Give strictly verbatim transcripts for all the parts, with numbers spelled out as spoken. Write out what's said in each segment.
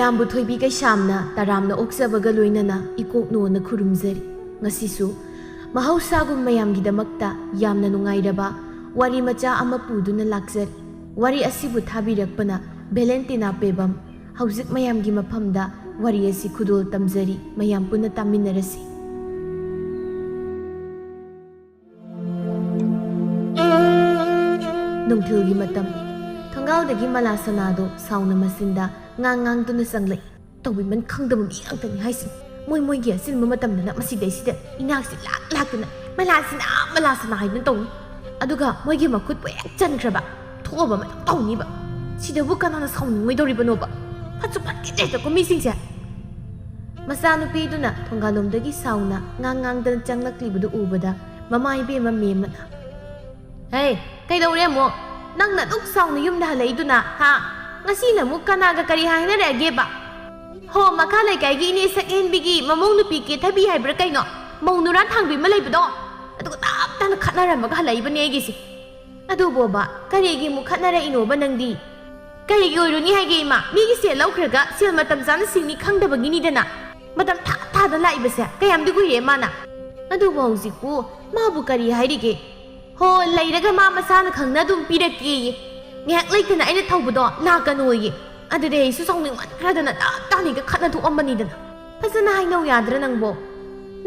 ꯃꯌꯥꯝꯕꯨ ꯊꯣꯏꯕꯤ ꯀꯩꯁꯥꯝꯅ ꯇꯔꯥꯝꯅ ꯑꯣꯛꯆꯕꯒ ꯂꯣꯏꯅꯅ ꯏꯀꯣꯛꯅꯣꯅ ꯈꯨꯔꯨꯝꯖꯔꯤ꯫ ꯉꯁꯤꯁꯨ ꯃꯍꯧꯁꯥꯒꯨꯝ ꯃꯌꯥꯝꯒꯤꯗꯃꯛꯇ ꯌꯥꯝꯅ ꯅꯨꯡꯉꯥꯏꯔꯕ ꯋꯥꯔꯤ ꯃꯆꯥ ꯑꯃ ꯄꯨꯗꯨꯅ ꯂꯥꯛꯆꯔꯤ꯫ ꯋꯥꯔꯤ ꯑꯁꯤꯕꯨ ꯊꯥꯕꯤꯔꯛꯄꯅ ꯚꯦꯂꯦꯟꯇꯤꯅꯥ ꯄꯦꯕꯝ꯫ ꯍꯧꯖꯤꯛ ꯃꯌꯥꯝꯒꯤ ꯃꯐꯝꯗ ꯋꯥꯔꯤ ꯑꯁꯤ ꯈꯨꯗꯣꯜ ꯇꯝꯖꯔꯤ, ꯃꯌꯥꯝ ꯄꯨꯟꯅ ꯇꯥꯃꯤꯟꯅꯔꯁꯤ꯫ ꯅꯨꯡꯊꯤꯜꯒꯤ ꯃꯇꯝ꯫ ꯊꯣꯡꯒꯥꯜꯗꯒꯤ ꯃꯂꯥ ꯁꯅꯥꯗꯣ ꯁꯥꯎꯅ ꯃꯆꯤꯟꯗ ꯉꯥꯡ ꯉꯥꯡꯗꯨꯅ ꯆꯪꯂꯛꯏ꯫ ꯇꯧꯕꯤꯃꯟ ꯈꯪꯗꯕ ꯃꯤ ꯉꯥꯛꯇꯅꯤ ꯍꯥꯏꯁꯤ꯫ ꯃꯣꯏ ꯃꯣꯏꯒꯤ ꯑꯆꯤꯟꯕ ꯃꯇꯝꯗꯅ ꯃꯁꯤꯗꯩꯁꯤꯗ ꯏꯅꯥꯛꯁꯤ ꯂꯥꯛ ꯂꯥꯛꯇꯅ "ꯃꯂꯥ ꯁꯅꯥ, ꯃꯂꯥ ꯁꯅꯥ" ꯍꯥꯏꯗꯨꯅ ꯇꯧꯅꯤ꯫ ꯑꯗꯨꯒ ꯃꯣꯏꯒꯤ ꯃꯈꯨꯠꯄꯨ ꯍꯦꯛ ꯆꯟꯈ꯭ꯔꯕ ꯊꯣꯛꯑꯕ ꯑꯗꯨꯝ ꯇꯧꯅꯤꯕ꯫ ꯁꯤꯗꯕꯨ ꯀꯅꯥꯅ ꯁꯥꯎꯅꯤꯡꯉꯣꯏꯗꯧꯔꯤꯕꯅꯣꯕ? ꯐꯠꯁꯨ ꯐꯠꯈꯤꯗ꯭ꯔꯦꯗꯀꯣ ꯃꯤꯁꯤꯡꯁꯦ꯫ ꯃꯆꯥꯅꯨꯄꯤꯗꯨꯅ ꯊꯣꯡꯒꯥꯜꯂꯣꯝꯗꯒꯤ ꯁꯥꯎꯅ ꯉꯥꯡ ꯉꯥꯡꯗꯅ ꯆꯪꯂꯛꯂꯤꯕꯗꯨ ꯎꯕꯗ ꯃꯃꯥ ꯏꯕꯦꯝꯃ ꯃꯦꯝꯃꯅ, "ꯍꯦ, ꯀꯩꯗꯧꯔꯦ ꯑꯃꯨꯛ? ꯅꯪꯅ ꯑꯗꯨꯛ ꯁꯥꯎꯅ ꯌꯨꯝꯗ ꯍꯜꯂꯛꯏꯗꯨꯅ, ꯍꯥ? ꯉꯁꯤꯅ ꯑꯃꯨꯛ ꯀꯅꯥꯒ ꯀꯔꯤ ꯍꯥꯏꯅꯔꯛꯑꯒꯦꯕ?" "ꯍꯣ, ꯃꯈꯥ ꯂꯩꯀꯥꯏꯒꯤ ꯏꯅꯦ ꯁꯛꯍꯦꯟꯕꯤꯒꯤ ꯃꯃꯧ ꯅꯨꯄꯤ ꯀꯦꯊꯕꯤ ꯍꯥꯏꯕ꯭ꯔꯥ ꯀꯩꯅꯣ, ꯃꯧ ꯅꯨꯔꯥ ꯊꯥꯡꯕꯤ ꯑꯃ ꯂꯩꯕꯗꯣ, ꯑꯗꯨꯒ ꯇꯞ ꯇꯥꯅ ꯈꯠꯅꯔꯝꯃꯒ ꯍꯜꯂꯛꯏꯕꯅꯦ ꯑꯩꯒꯤꯁꯦ꯫ ꯑꯗꯨꯕꯣꯕ, ꯀꯔꯤꯒꯤ ꯑꯃꯨꯛ ꯈꯠꯅꯔꯛꯏꯅꯣꯕ ꯅꯪꯗꯤ?" "ꯀꯔꯤꯒꯤ ꯑꯣꯏꯔꯨꯅꯤ ꯍꯥꯏꯒꯦ ꯏꯃꯥ? ꯃꯤꯒꯤ ꯁꯦꯜ ꯂꯧꯈ꯭ꯔꯒ ꯁꯦꯜ ꯃꯇꯝ ꯆꯥꯅ ꯁꯤꯡꯅꯤ ꯈꯪꯗꯕꯒꯤꯅꯤꯗꯅ꯫ ꯃꯇꯝ ꯊꯥ ꯊꯥꯗ ꯂꯥꯛꯏꯕꯁꯦ ꯀꯌꯥꯝꯗꯤ ꯀꯨꯏꯔꯦ ꯃꯥꯅ?" "ꯑꯗꯨꯕꯨ ꯍꯧꯖꯤꯛꯄꯨ ꯃꯥꯕꯨ ꯀꯔꯤ ꯍꯥꯏꯔꯤꯒꯦ? ꯍꯣ, ꯂꯩꯔꯒ ꯃꯥ ꯃꯁꯥꯅ ꯈꯪꯅ ꯑꯗꯨꯝ ꯄꯤꯔꯛꯀꯦꯌꯦ꯫ ꯉꯥꯏꯍꯥꯛ ꯂꯩꯇꯅ ꯑꯩꯅ ꯊꯧꯕꯗꯣ ꯂꯥꯛꯀꯅꯣꯌꯦ꯫ ꯑꯗꯨꯗꯤ ꯑꯩꯁꯨ ꯁꯥꯎꯅꯤꯡꯃꯟꯈ꯭ꯔꯗꯅ ꯇꯞ ꯇꯥꯅꯤꯒ ꯈꯠꯅ ꯊꯣꯛꯑꯝꯕꯅꯤꯗꯅ꯫ ꯐꯖꯅ ꯍꯥꯏꯅꯧ ꯌꯥꯗ꯭ꯔꯥ ꯅꯪꯕꯣ?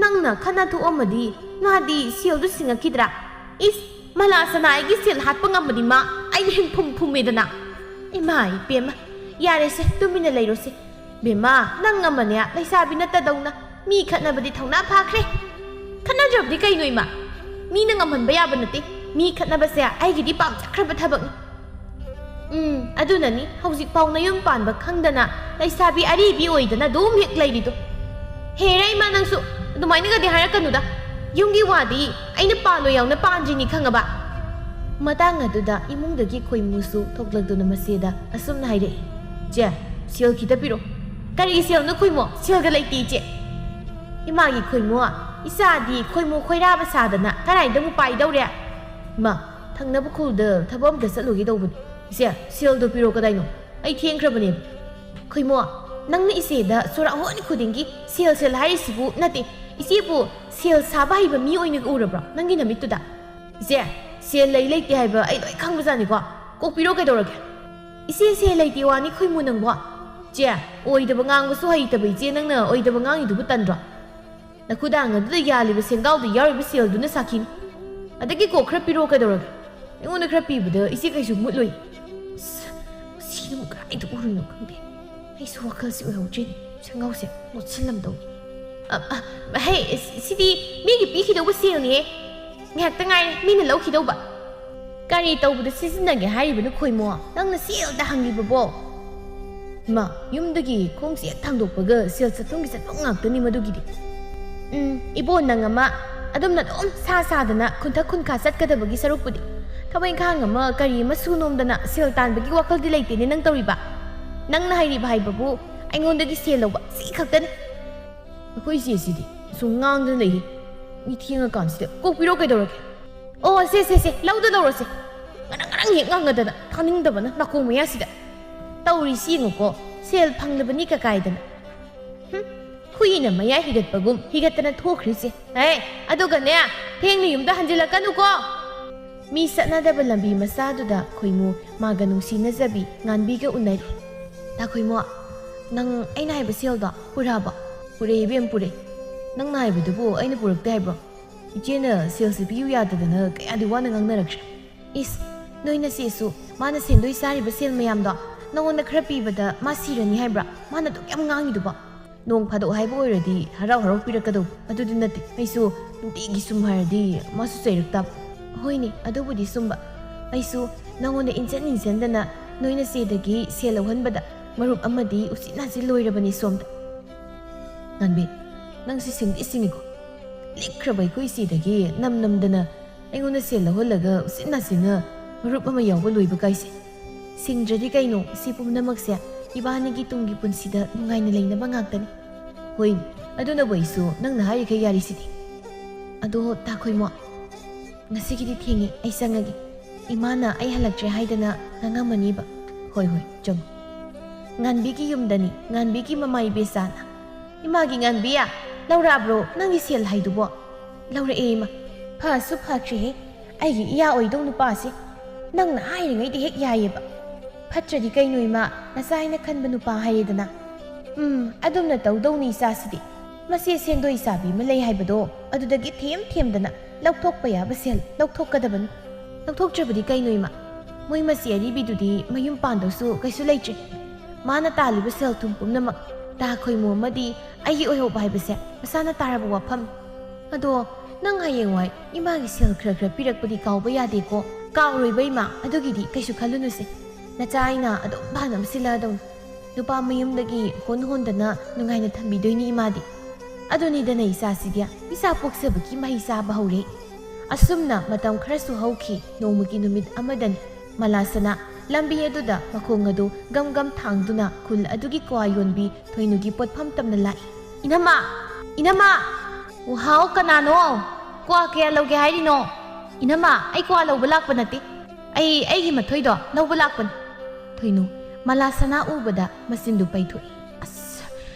ꯅꯪꯅ ꯈꯠꯅ ꯊꯣꯛꯑꯝꯃꯗꯤ ꯃꯥꯗꯤ ꯁꯦꯜꯗꯨ ꯁꯤꯡꯉꯛꯈꯤꯗ꯭ꯔꯥ? ꯏꯁ, ꯃꯂꯥ ꯁꯅꯥ ꯑꯩꯒꯤ ꯁꯦꯜ ꯍꯥꯠꯄ ꯉꯝꯃꯗꯤ ꯃꯥ ꯑꯩꯅ ꯍꯤꯡꯐꯨꯝ ꯐꯨꯝꯃꯦꯗꯅ꯫" ꯏꯃꯥ ꯏꯄꯦꯝꯃ, ꯌꯥꯔꯦꯁꯦ, ꯇꯨꯃꯤꯟꯅ ꯂꯩꯔꯣꯁꯦ꯫ ꯕꯦꯝꯃ, ꯅꯪ ꯑꯃꯅꯦ ꯂꯩꯁꯥꯕꯤ ꯅꯠꯇꯗꯧꯅ ꯃꯤ ꯈꯠꯅꯕꯗꯤ ꯊꯧꯅꯥ ꯐꯥꯈ꯭ꯔꯦ꯫ ꯈꯠꯅꯗ꯭ꯔꯕꯗꯤ ꯀꯩꯅꯣ ꯏꯃꯥ? ꯃꯤꯅ ꯉꯝꯍꯟꯕ ꯌꯥꯕ ꯅꯠꯇꯦ꯫ ꯃꯤ ꯈꯠꯅꯕꯁꯦ ꯑꯩꯒꯤꯗꯤ ꯄꯥꯝꯖꯈ꯭ꯔꯕ ꯊꯕꯛꯅꯤ꯫ ꯎꯝ, ꯑꯗꯨꯅꯅꯤ ꯍꯧꯖꯤꯛꯐꯥꯎ ꯅꯌꯨꯝ ꯄꯥꯟꯕ ꯈꯪꯗꯅ ꯂꯩꯁꯥꯕꯤ ꯑꯔꯤꯕꯤ ꯑꯣꯏꯗꯅ ꯑꯗꯨꯝ ꯍꯦꯛ ꯂꯩꯔꯤꯗꯣ꯫ ꯍꯦꯔꯥ ꯏꯃꯥ, ꯅꯪꯁꯨ ꯑꯗꯨꯃꯥꯏꯅꯒꯗꯤ ꯍꯥꯏꯔꯛꯀꯅꯨꯗ꯫ ꯌꯨꯝꯒꯤ ꯋꯥꯗꯤ ꯑꯩꯅ ꯄꯥꯜꯂꯣꯏ ꯌꯥꯎꯅ ꯄꯥꯟꯗ꯭ꯔꯤꯅꯤ, ꯈꯪꯉꯕ? ꯃꯇꯥꯡ ꯑꯗꯨꯗ ꯏꯃꯨꯡꯗꯒꯤ ꯈꯣꯏꯃꯨꯁꯨ ꯊꯣꯛꯂꯛꯇꯨꯅ ꯃꯆꯦꯗ ꯑꯁꯨꯝꯅ ꯍꯥꯏꯔꯛꯏ, "ꯆꯦ, ꯁꯦꯜ ꯈꯤꯇ ꯄꯤꯔꯣ꯫" "ꯀꯔꯤꯒꯤ ꯁꯦꯜꯅꯣ ꯈꯣꯏꯃꯣ? ꯁꯦꯜꯒ ꯂꯩꯇꯦ ꯏꯆꯦ꯫" "ꯏꯃꯥꯒꯤ ꯈꯣꯏꯃꯣ, ꯏꯆꯥꯗꯤ ꯈꯣꯏꯃꯨ ꯈꯣꯏꯔꯥꯕ ꯁꯥꯗꯅ ꯀꯗꯥꯏꯗ ꯑꯃꯨꯛ ꯄꯥꯏꯗꯧꯔꯦ?" "ꯏꯃꯥ, ꯊꯪꯅꯕ ꯈꯨꯜꯗ ꯊꯕꯛ ꯑꯝꯇ ꯆꯠꯂꯨꯒꯦ ꯇꯧꯕꯅꯤ꯫ ꯏꯆꯦ, ꯁꯦꯜꯗꯣ ꯄꯤꯔꯣ, ꯀꯗꯥꯏꯅꯣ? ꯑꯩ ꯊꯦꯡꯈ꯭ꯔꯕꯅꯦꯕ꯫" "ꯈꯣꯏꯃꯣ, ꯅꯪꯅ ꯏꯆꯦꯗ ꯁꯣꯔꯥ ꯍꯣꯟ ꯈꯨꯗꯤꯡꯒꯤ ꯁꯦꯜ, ꯁꯦꯜ ꯍꯥꯏꯔꯤꯁꯤꯕꯨ? ꯅꯠꯇꯦ, ꯏꯆꯦꯕꯨ ꯁꯦꯜ ꯁꯥꯕ ꯍꯩꯕ ꯃꯤ ꯑꯣꯏꯅ ꯎꯔꯕ꯭ꯔꯣ ꯅꯪꯒꯤ ꯅꯃꯤꯠꯇꯨꯗ? ꯏꯆꯦ, ꯁꯦꯜ ꯂꯩ ꯂꯩꯇꯦ ꯍꯥꯏꯕ ꯑꯩ ꯂꯣꯏ ꯈꯪꯕꯖꯥꯠꯅꯤꯀꯣ꯫ ꯀꯣꯛꯄꯤꯔꯣ ꯀꯩꯗꯧꯔꯒꯦ? ꯏꯆꯦ, ꯁꯦꯜ ꯂꯩꯇꯦ ꯋꯥꯅꯤ ꯈꯣꯏꯃꯨ ꯅꯪꯕꯣ? ꯆꯦ, ꯑꯣꯏꯗꯕ ꯉꯥꯡꯕꯁꯨ ꯍꯩꯇꯕ ꯏꯆꯦ, ꯅꯪꯅ ꯑꯣꯏꯗꯕ ꯉꯥꯡꯉꯤꯗꯨꯕꯨ ꯇꯟꯗ꯭ꯔꯣ? ꯅꯈꯨꯗꯥꯡ ꯑꯗꯨꯗ ꯌꯥꯜꯂꯤꯕ ꯁꯦꯡꯒꯥꯎꯗ ꯌꯥꯎꯔꯤꯕ ꯁꯦꯜꯗꯨꯅ ꯁꯥꯈꯤꯅꯤ꯫ ꯑꯗꯒꯤ ꯀꯣꯛ ꯈꯔ ꯄꯤꯔꯛꯑꯣ ꯀꯩꯗꯧꯔꯒꯦ? ꯑꯩꯉꯣꯟꯗ ꯈꯔ ꯄꯤꯕꯗ ꯏꯆꯦ ꯀꯩꯁꯨ ꯃꯨꯠꯂꯣꯏ꯫ ꯑꯁ, ꯁꯤꯅꯕꯨ ꯀꯗꯥꯏꯗ ꯎꯔꯨꯏꯅꯣ ꯈꯪꯗꯦ꯫ ꯑꯩꯁꯨ ꯋꯥꯈꯜꯁꯤ ꯑꯣꯏꯍꯧꯗ꯭ꯔꯤꯅꯦ꯫ ꯁꯦꯡꯒꯥꯎꯁꯦ ꯃꯣꯠꯁꯤꯜꯂꯝꯗꯧꯅꯤ꯫ ꯑ, ꯑ, ꯍꯦ, ꯁꯤꯗꯤ ꯃꯤꯒꯤ ꯄꯤꯈꯤꯗꯧꯕ ꯁꯦꯜꯅꯤꯍꯦ꯫ ꯉꯥꯏꯍꯥꯛꯇ ꯉꯥꯏꯔꯦ ꯃꯤꯅ ꯂꯧꯈꯤꯗꯧꯕ꯫ ꯀꯔꯤ ꯇꯧꯕꯗ ꯁꯤꯖꯤꯟꯅꯒꯦ ꯍꯥꯏꯔꯤꯕꯅꯣ ꯈꯣꯏꯃꯣ? ꯅꯪꯅ ꯁꯦꯜꯗ ꯍꯪꯂꯤꯕꯕꯣ? ꯃꯥ, ꯌꯨꯝꯗꯒꯤ ꯈꯣꯡꯁꯦ ꯍꯦꯛ ꯊꯥꯡꯗꯣꯛꯄꯒ ꯁꯦꯜ ꯆꯠꯐꯝꯒꯤ ꯆꯠꯐꯝ ꯉꯥꯛꯇꯅꯤ ꯃꯗꯨꯒꯤꯗꯤ꯫ ꯎꯝ, ꯏꯕꯣ ꯅꯪ ꯑꯃ, ꯑꯗꯨꯝꯅ ꯑꯗꯨꯝ ꯁꯥ ꯁꯥꯗꯅ ꯈꯨꯟꯊꯛ ꯈꯨꯟꯈꯥ ꯆꯠꯀꯗꯕꯒꯤ ꯁꯔꯨꯛꯄꯨꯗꯤ ꯊꯕꯛ ꯏꯪꯈꯥꯡ ꯑꯃ ꯀꯔꯤ ꯑꯃ ꯁꯨ ꯅꯣꯝꯗꯅ ꯁꯦꯜ ꯇꯥꯟꯕꯒꯤ ꯋꯥꯈꯜꯗꯤ ꯂꯩꯇꯦꯅꯦ ꯅꯪ ꯇꯧꯔꯤꯕ꯫ ꯅꯪꯅ ꯍꯩꯔꯤꯕ ꯍꯥꯏꯕꯕꯨ ꯑꯩꯉꯣꯟꯗꯒꯤ ꯁꯦꯜ ꯂꯧꯕ ꯁꯤ ꯈꯛꯇꯅꯤ꯫ ꯑꯩꯈꯣꯏ ꯏꯆꯦꯁꯤꯗꯤ ꯁꯨꯝ ꯉꯥꯡꯗꯅ ꯂꯩꯌꯦ꯫ ꯃꯤ ꯊꯦꯡꯉꯀꯥꯟꯁꯤꯗ ꯀꯣꯛꯄꯤꯔꯣ ꯀꯩꯗꯧꯔꯒꯦ? ꯑꯣ, ꯁꯦ, ꯁꯦ, ꯁꯦ, ꯂꯧꯗ ꯂꯧꯔꯣꯁꯦ꯫ ꯉꯔꯪ ꯉꯔꯪ ꯍꯦꯛ ꯉꯪꯉꯗꯅ, ꯊꯥꯅꯤꯡꯗꯕꯅ ꯅꯥꯀꯣꯡ ꯃꯌꯥꯁꯤꯗ꯫ ꯇꯧꯔꯤꯁꯤ ꯌꯦꯡꯉꯨꯀꯣ, ꯁꯦꯜ ꯐꯪꯂꯕꯅꯤ ꯀꯀꯥꯏꯗꯅ꯫ ꯍꯨꯝ, ꯍꯨꯏꯅ ꯃꯌꯥ ꯍꯤꯒꯠꯄꯒꯨꯝ ꯍꯤꯒꯠꯇꯅ ꯊꯣꯛꯈ꯭ꯔꯤꯁꯦ꯫ ꯍꯦ, ꯑꯗꯨꯒꯅꯦ, ꯊꯦꯡꯅ ꯌꯨꯝꯗ ꯍꯟꯖꯤꯜꯂꯛꯀꯅꯨꯀꯣ꯫ ꯃꯤ ꯆꯠꯅꯗꯕ ꯂꯝꯕꯤ ꯃꯆꯥꯗꯨꯗ ꯈꯣꯏꯃꯨ ꯃꯥꯒ ꯅꯨꯡꯁꯤꯅꯖꯕꯤ ꯉꯥꯟꯕꯤꯒ ꯎꯅꯔꯤ꯫ ꯇꯥ ꯈꯣꯏꯃꯨ, ꯅꯪ ꯑꯩꯅ ꯍꯥꯏꯕ ꯁꯦꯜꯗꯣ ꯄꯨꯔꯛꯑꯕꯣ? ꯄꯨꯔꯛꯑꯦ ꯏꯕꯦꯝ, ꯄꯨꯔꯛꯑꯦ꯫ ꯅꯪꯅ ꯍꯥꯏꯕꯗꯨꯕꯨ ꯑꯩꯅ ꯄꯨꯔꯛꯇꯦ ꯍꯥꯏꯕ꯭ꯔꯣ? ꯏꯆꯦꯅ ꯁꯦꯜꯁꯦ ꯄꯤꯌꯨ ꯌꯥꯗꯗꯅ ꯀꯌꯥꯗꯤ ꯋꯥꯅ ꯉꯥꯡꯅꯔꯛꯈ꯭ꯔꯦ꯫ ꯏꯁ, ꯅꯣꯏ ꯅꯆꯦꯁꯨ ꯃꯥꯅ ꯁꯦꯟꯗꯣꯏ ꯆꯥꯔꯤꯕ ꯁꯦꯜ ꯃꯌꯥꯝꯗꯣ ꯅꯉꯣꯟꯗ ꯈꯔ ꯄꯤꯕꯗ ꯃꯥ ꯁꯤꯔꯅꯤ ꯍꯥꯏꯕ꯭ꯔꯥ? ꯃꯥꯅ ꯑꯗꯨꯛ ꯌꯥꯝ ꯉꯥꯡꯉꯤꯗꯨꯕꯣ? ꯅꯣꯡ ꯐꯥꯗꯣꯛ ꯍꯥꯏꯕ ꯑꯣꯏꯔꯗꯤ ꯍꯔꯥꯎ ꯍꯔꯥꯎ ꯄꯤꯔꯛꯀꯗꯧꯕ, ꯑꯗꯨꯗꯤ ꯅꯠꯇꯦ꯫ ꯑꯩꯁꯨ ꯅꯨꯡꯇꯤꯒꯤ ꯁꯨꯝ ꯍꯥꯏꯔꯗꯤ ꯃꯥꯁꯨ ꯆꯩꯔꯛ ꯇꯥꯕ꯫ ꯍꯣꯏꯅꯦ, ꯑꯗꯨꯕꯨꯗꯤ ꯁꯨꯝꯕ꯫ ꯑꯩꯁꯨ ꯅꯉꯣꯟꯗ ꯏꯟꯖꯟ ꯏꯟꯖꯟꯗꯅ ꯅꯣꯏ ꯅꯆꯦꯗꯒꯤ ꯁꯦꯜ ꯂꯧꯍꯟꯕꯗ ꯃꯔꯨꯞ ꯑꯃꯗꯤ ꯎꯆꯤꯟ ꯅꯥꯆꯤꯟ ꯂꯣꯏꯔꯕꯅꯤ ꯁꯣꯝꯗ꯫ ꯉꯥꯟꯕꯤ, ꯅꯪꯁꯤ ꯁꯤꯡꯗꯤ ꯁꯤꯡꯉꯤꯀꯣ꯫ ꯂꯤꯛꯈ꯭ꯔꯕ ꯑꯩꯈꯣꯏ ꯏꯆꯦꯗꯒꯤ ꯅꯝ ꯅꯝꯗꯅ ꯑꯩꯉꯣꯟꯗ ꯁꯦꯜ ꯂꯧꯍꯜꯂꯒ ꯎꯆꯤꯟ ꯅꯥꯆꯤꯟꯅ ꯃꯔꯨꯞ ꯑꯃ ꯌꯥꯎꯕ ꯂꯣꯏꯕ ꯀꯥꯏꯁꯦ꯫ ꯁꯤꯡꯗ꯭ꯔꯗꯤ ꯀꯩꯅꯣ, ꯁꯤ ꯄꯨꯝꯅꯃꯛꯁꯦ ꯏꯕꯥꯅꯤꯒꯤ ꯇꯨꯡꯒꯤ ꯄꯨꯟꯁꯤꯗ ꯅꯨꯡꯉꯥꯏꯅ ꯂꯩꯅꯕ ꯉꯥꯛꯇꯅꯤ꯫ ꯍꯣꯏ, ꯑꯗꯨꯅꯕꯨ ꯑꯩꯁꯨ ꯅꯪꯅ ꯍꯥꯏꯔꯤꯈꯩ ꯌꯥꯔꯤꯁꯤꯗꯤ꯫ ꯑꯗꯣ ꯇꯥꯈꯣꯏꯃꯣ, ꯉꯁꯤꯒꯤꯗꯤ ꯊꯦꯡꯉꯦ, ꯑꯩ ꯆꯪꯉꯒꯦ꯫ ꯏꯃꯥꯅ ꯑꯩ ꯍꯜꯂꯛꯇ꯭ꯔꯦ ꯍꯥꯏꯗꯅ ꯉꯥꯡꯉꯝꯃꯅꯤꯕ꯫ ꯍꯣꯏ, ꯍꯣꯏ, ꯆꯪꯉꯣ꯫ ꯉꯥꯟꯕꯤꯒꯤ ꯌꯨꯝꯗꯅꯤ, ꯉꯥꯟꯕꯤꯒꯤ ꯃꯃꯥ ꯏꯕꯦꯆꯥꯅ꯫ "ꯏꯃꯥꯒꯤ ꯉꯥꯟꯕꯤ, ꯂꯧꯔꯛꯑꯕ꯭ꯔꯣ ꯅꯪꯒꯤ ꯁꯦꯜ ꯍꯥꯏꯗꯨꯕꯣ?" "ꯂꯧꯔꯛꯑꯦ ꯏꯃꯥ꯫ ꯐꯁꯨ ꯐꯈ꯭ꯔꯦꯍꯦ꯫ ꯑꯩꯒꯤ ꯏꯌꯥ ꯑꯣꯏꯗꯧ ꯅꯨꯄꯥꯁꯦ ꯅꯪꯅ ꯍꯥꯏꯔꯤꯉꯩꯗ ꯍꯦꯛ ꯌꯥꯏꯌꯦꯕ꯫ ꯐꯠꯇ꯭ꯔꯗꯤ ꯀꯩꯅꯣ ꯏꯃꯥ, ꯅꯆꯥ ꯑꯩꯅ ꯈꯟꯕ ꯅꯨꯄꯥ ꯍꯥꯏꯔꯦꯗꯅ꯫ ꯎꯝ, ꯑꯗꯨꯝꯅ ꯇꯧꯗꯧꯅꯤ ꯏꯆꯥꯁꯤꯗꯤ꯫ ꯃꯆꯦ ꯁꯦꯟꯗꯣꯏ ꯆꯥꯕꯤ ꯑꯃ ꯂꯩ ꯍꯥꯏꯕꯗꯣ, ꯑꯗꯨꯗꯒꯤ ꯊꯦꯝ ꯊꯦꯝꯗꯅ ꯂꯧꯊꯣꯛꯄ ꯌꯥꯕ ꯁꯦꯜ ꯂꯧꯊꯣꯛꯀꯗꯕꯅꯤ꯫ ꯂꯧꯊꯣꯛꯇ꯭ꯔꯕꯗꯤ ꯀꯩꯅꯣ ꯏꯃꯥ? ꯃꯣꯏ ꯃꯆꯦ ꯑꯔꯤꯕꯤꯗꯨꯗꯤ ꯃꯌꯨꯝ ꯄꯥꯟꯗꯧꯁꯨ ꯀꯩꯁꯨ ꯂꯩꯇ꯭ꯔꯦ꯫ ꯃꯥꯅ ꯇꯥꯜꯂꯤꯕ ꯁꯦꯜ ꯊꯨꯝ ꯄꯨꯝꯅꯃꯛ ꯇꯥ ꯈꯣꯏꯃꯨ ꯑꯃꯗꯤ ꯑꯩꯒꯤ ꯑꯣꯏꯍꯧꯕ ꯍꯥꯏꯕꯁꯦ ꯃꯁꯥꯅ ꯇꯥꯔꯕ ꯋꯥꯐꯝ꯫ ꯑꯗꯣ ꯅꯪ ꯍꯌꯦꯡꯋꯥꯏ ꯏꯃꯥꯒꯤ ꯁꯦꯜ ꯈꯔ ꯈꯔ ꯄꯤꯔꯛꯄꯗꯤ ꯀꯥꯎꯕ ꯌꯥꯗꯦꯀꯣ?" "ꯀꯥꯎꯔꯣꯏꯕ ꯏꯃꯥ, ꯑꯗꯨꯒꯤꯗꯤ ꯀꯩꯁꯨ ꯈꯜꯂꯨꯅꯨꯁꯦ꯫ ꯅꯆꯥ ꯑꯩꯅ ꯑꯗꯨꯝ ꯐꯅꯕ ꯁꯤꯜꯂꯛꯑꯗꯧꯅꯤ꯫ ꯅꯨꯄꯥ ꯃꯌꯨꯝꯗꯒꯤ ꯍꯣꯟ ꯍꯣꯟꯗꯅ ꯅꯨꯡꯉꯥꯏꯅ ꯊꯝꯕꯤꯗꯣꯏꯅꯤ ꯏꯃꯥꯗꯤ꯫ ꯑꯗꯨꯅꯤꯗꯅ ꯏꯆꯥꯁꯤꯗꯤ, ꯏꯆꯥ ꯄꯣꯛꯆꯕꯒꯤ ꯃꯍꯩ ꯆꯥꯕ ꯍꯧꯔꯦ꯫" ꯑꯁꯨꯝꯅ ꯃꯇꯝ ꯈꯔꯁꯨ ꯍꯧꯈꯤ꯫ ꯅꯣꯡꯃꯒꯤ ꯅꯨꯃꯤꯠ ꯑꯃꯗꯅꯤ ꯃꯂꯥꯁꯅꯥ ꯂꯝꯕꯤ ꯑꯗꯨꯗ ꯃꯈꯣꯡ ꯑꯗꯨ ꯒꯝ ꯒꯝ ꯊꯥꯡꯗꯨꯅ ꯈꯨꯜ ꯑꯗꯨꯒꯤ ꯀ꯭ꯋꯥ ꯌꯣꯟꯕꯤ ꯊꯣꯏꯅꯨꯒꯤ ꯄꯣꯠꯐꯝ ꯇꯝꯅ ꯂꯥꯛꯏ꯫ "ꯏꯅꯝꯃ! ꯏꯅꯝꯃ!" "ꯍꯥꯎ, ꯀꯅꯥꯅꯣ? ꯀ꯭ꯋꯥ ꯀꯌꯥ ꯂꯧꯒꯦ ꯍꯥꯏꯔꯤꯅꯣ?" "ꯏꯅꯝꯃ, ꯑꯩ ꯀ꯭ꯋꯥ ꯂꯧꯕ ꯂꯥꯛꯄ ꯅꯠꯇꯦ꯫ ꯑꯩ ꯑꯩꯒꯤ ꯃꯊꯣꯏꯗꯣ ꯂꯧꯕ ꯂꯥꯛꯄꯅꯤ꯫" ꯊꯣꯏꯅꯨ ꯃꯂꯥꯁꯅꯥ ꯎꯕꯗ ꯃꯆꯤꯟꯗꯨ ꯄꯩꯊꯣꯛꯏ꯫ "ꯑꯁ,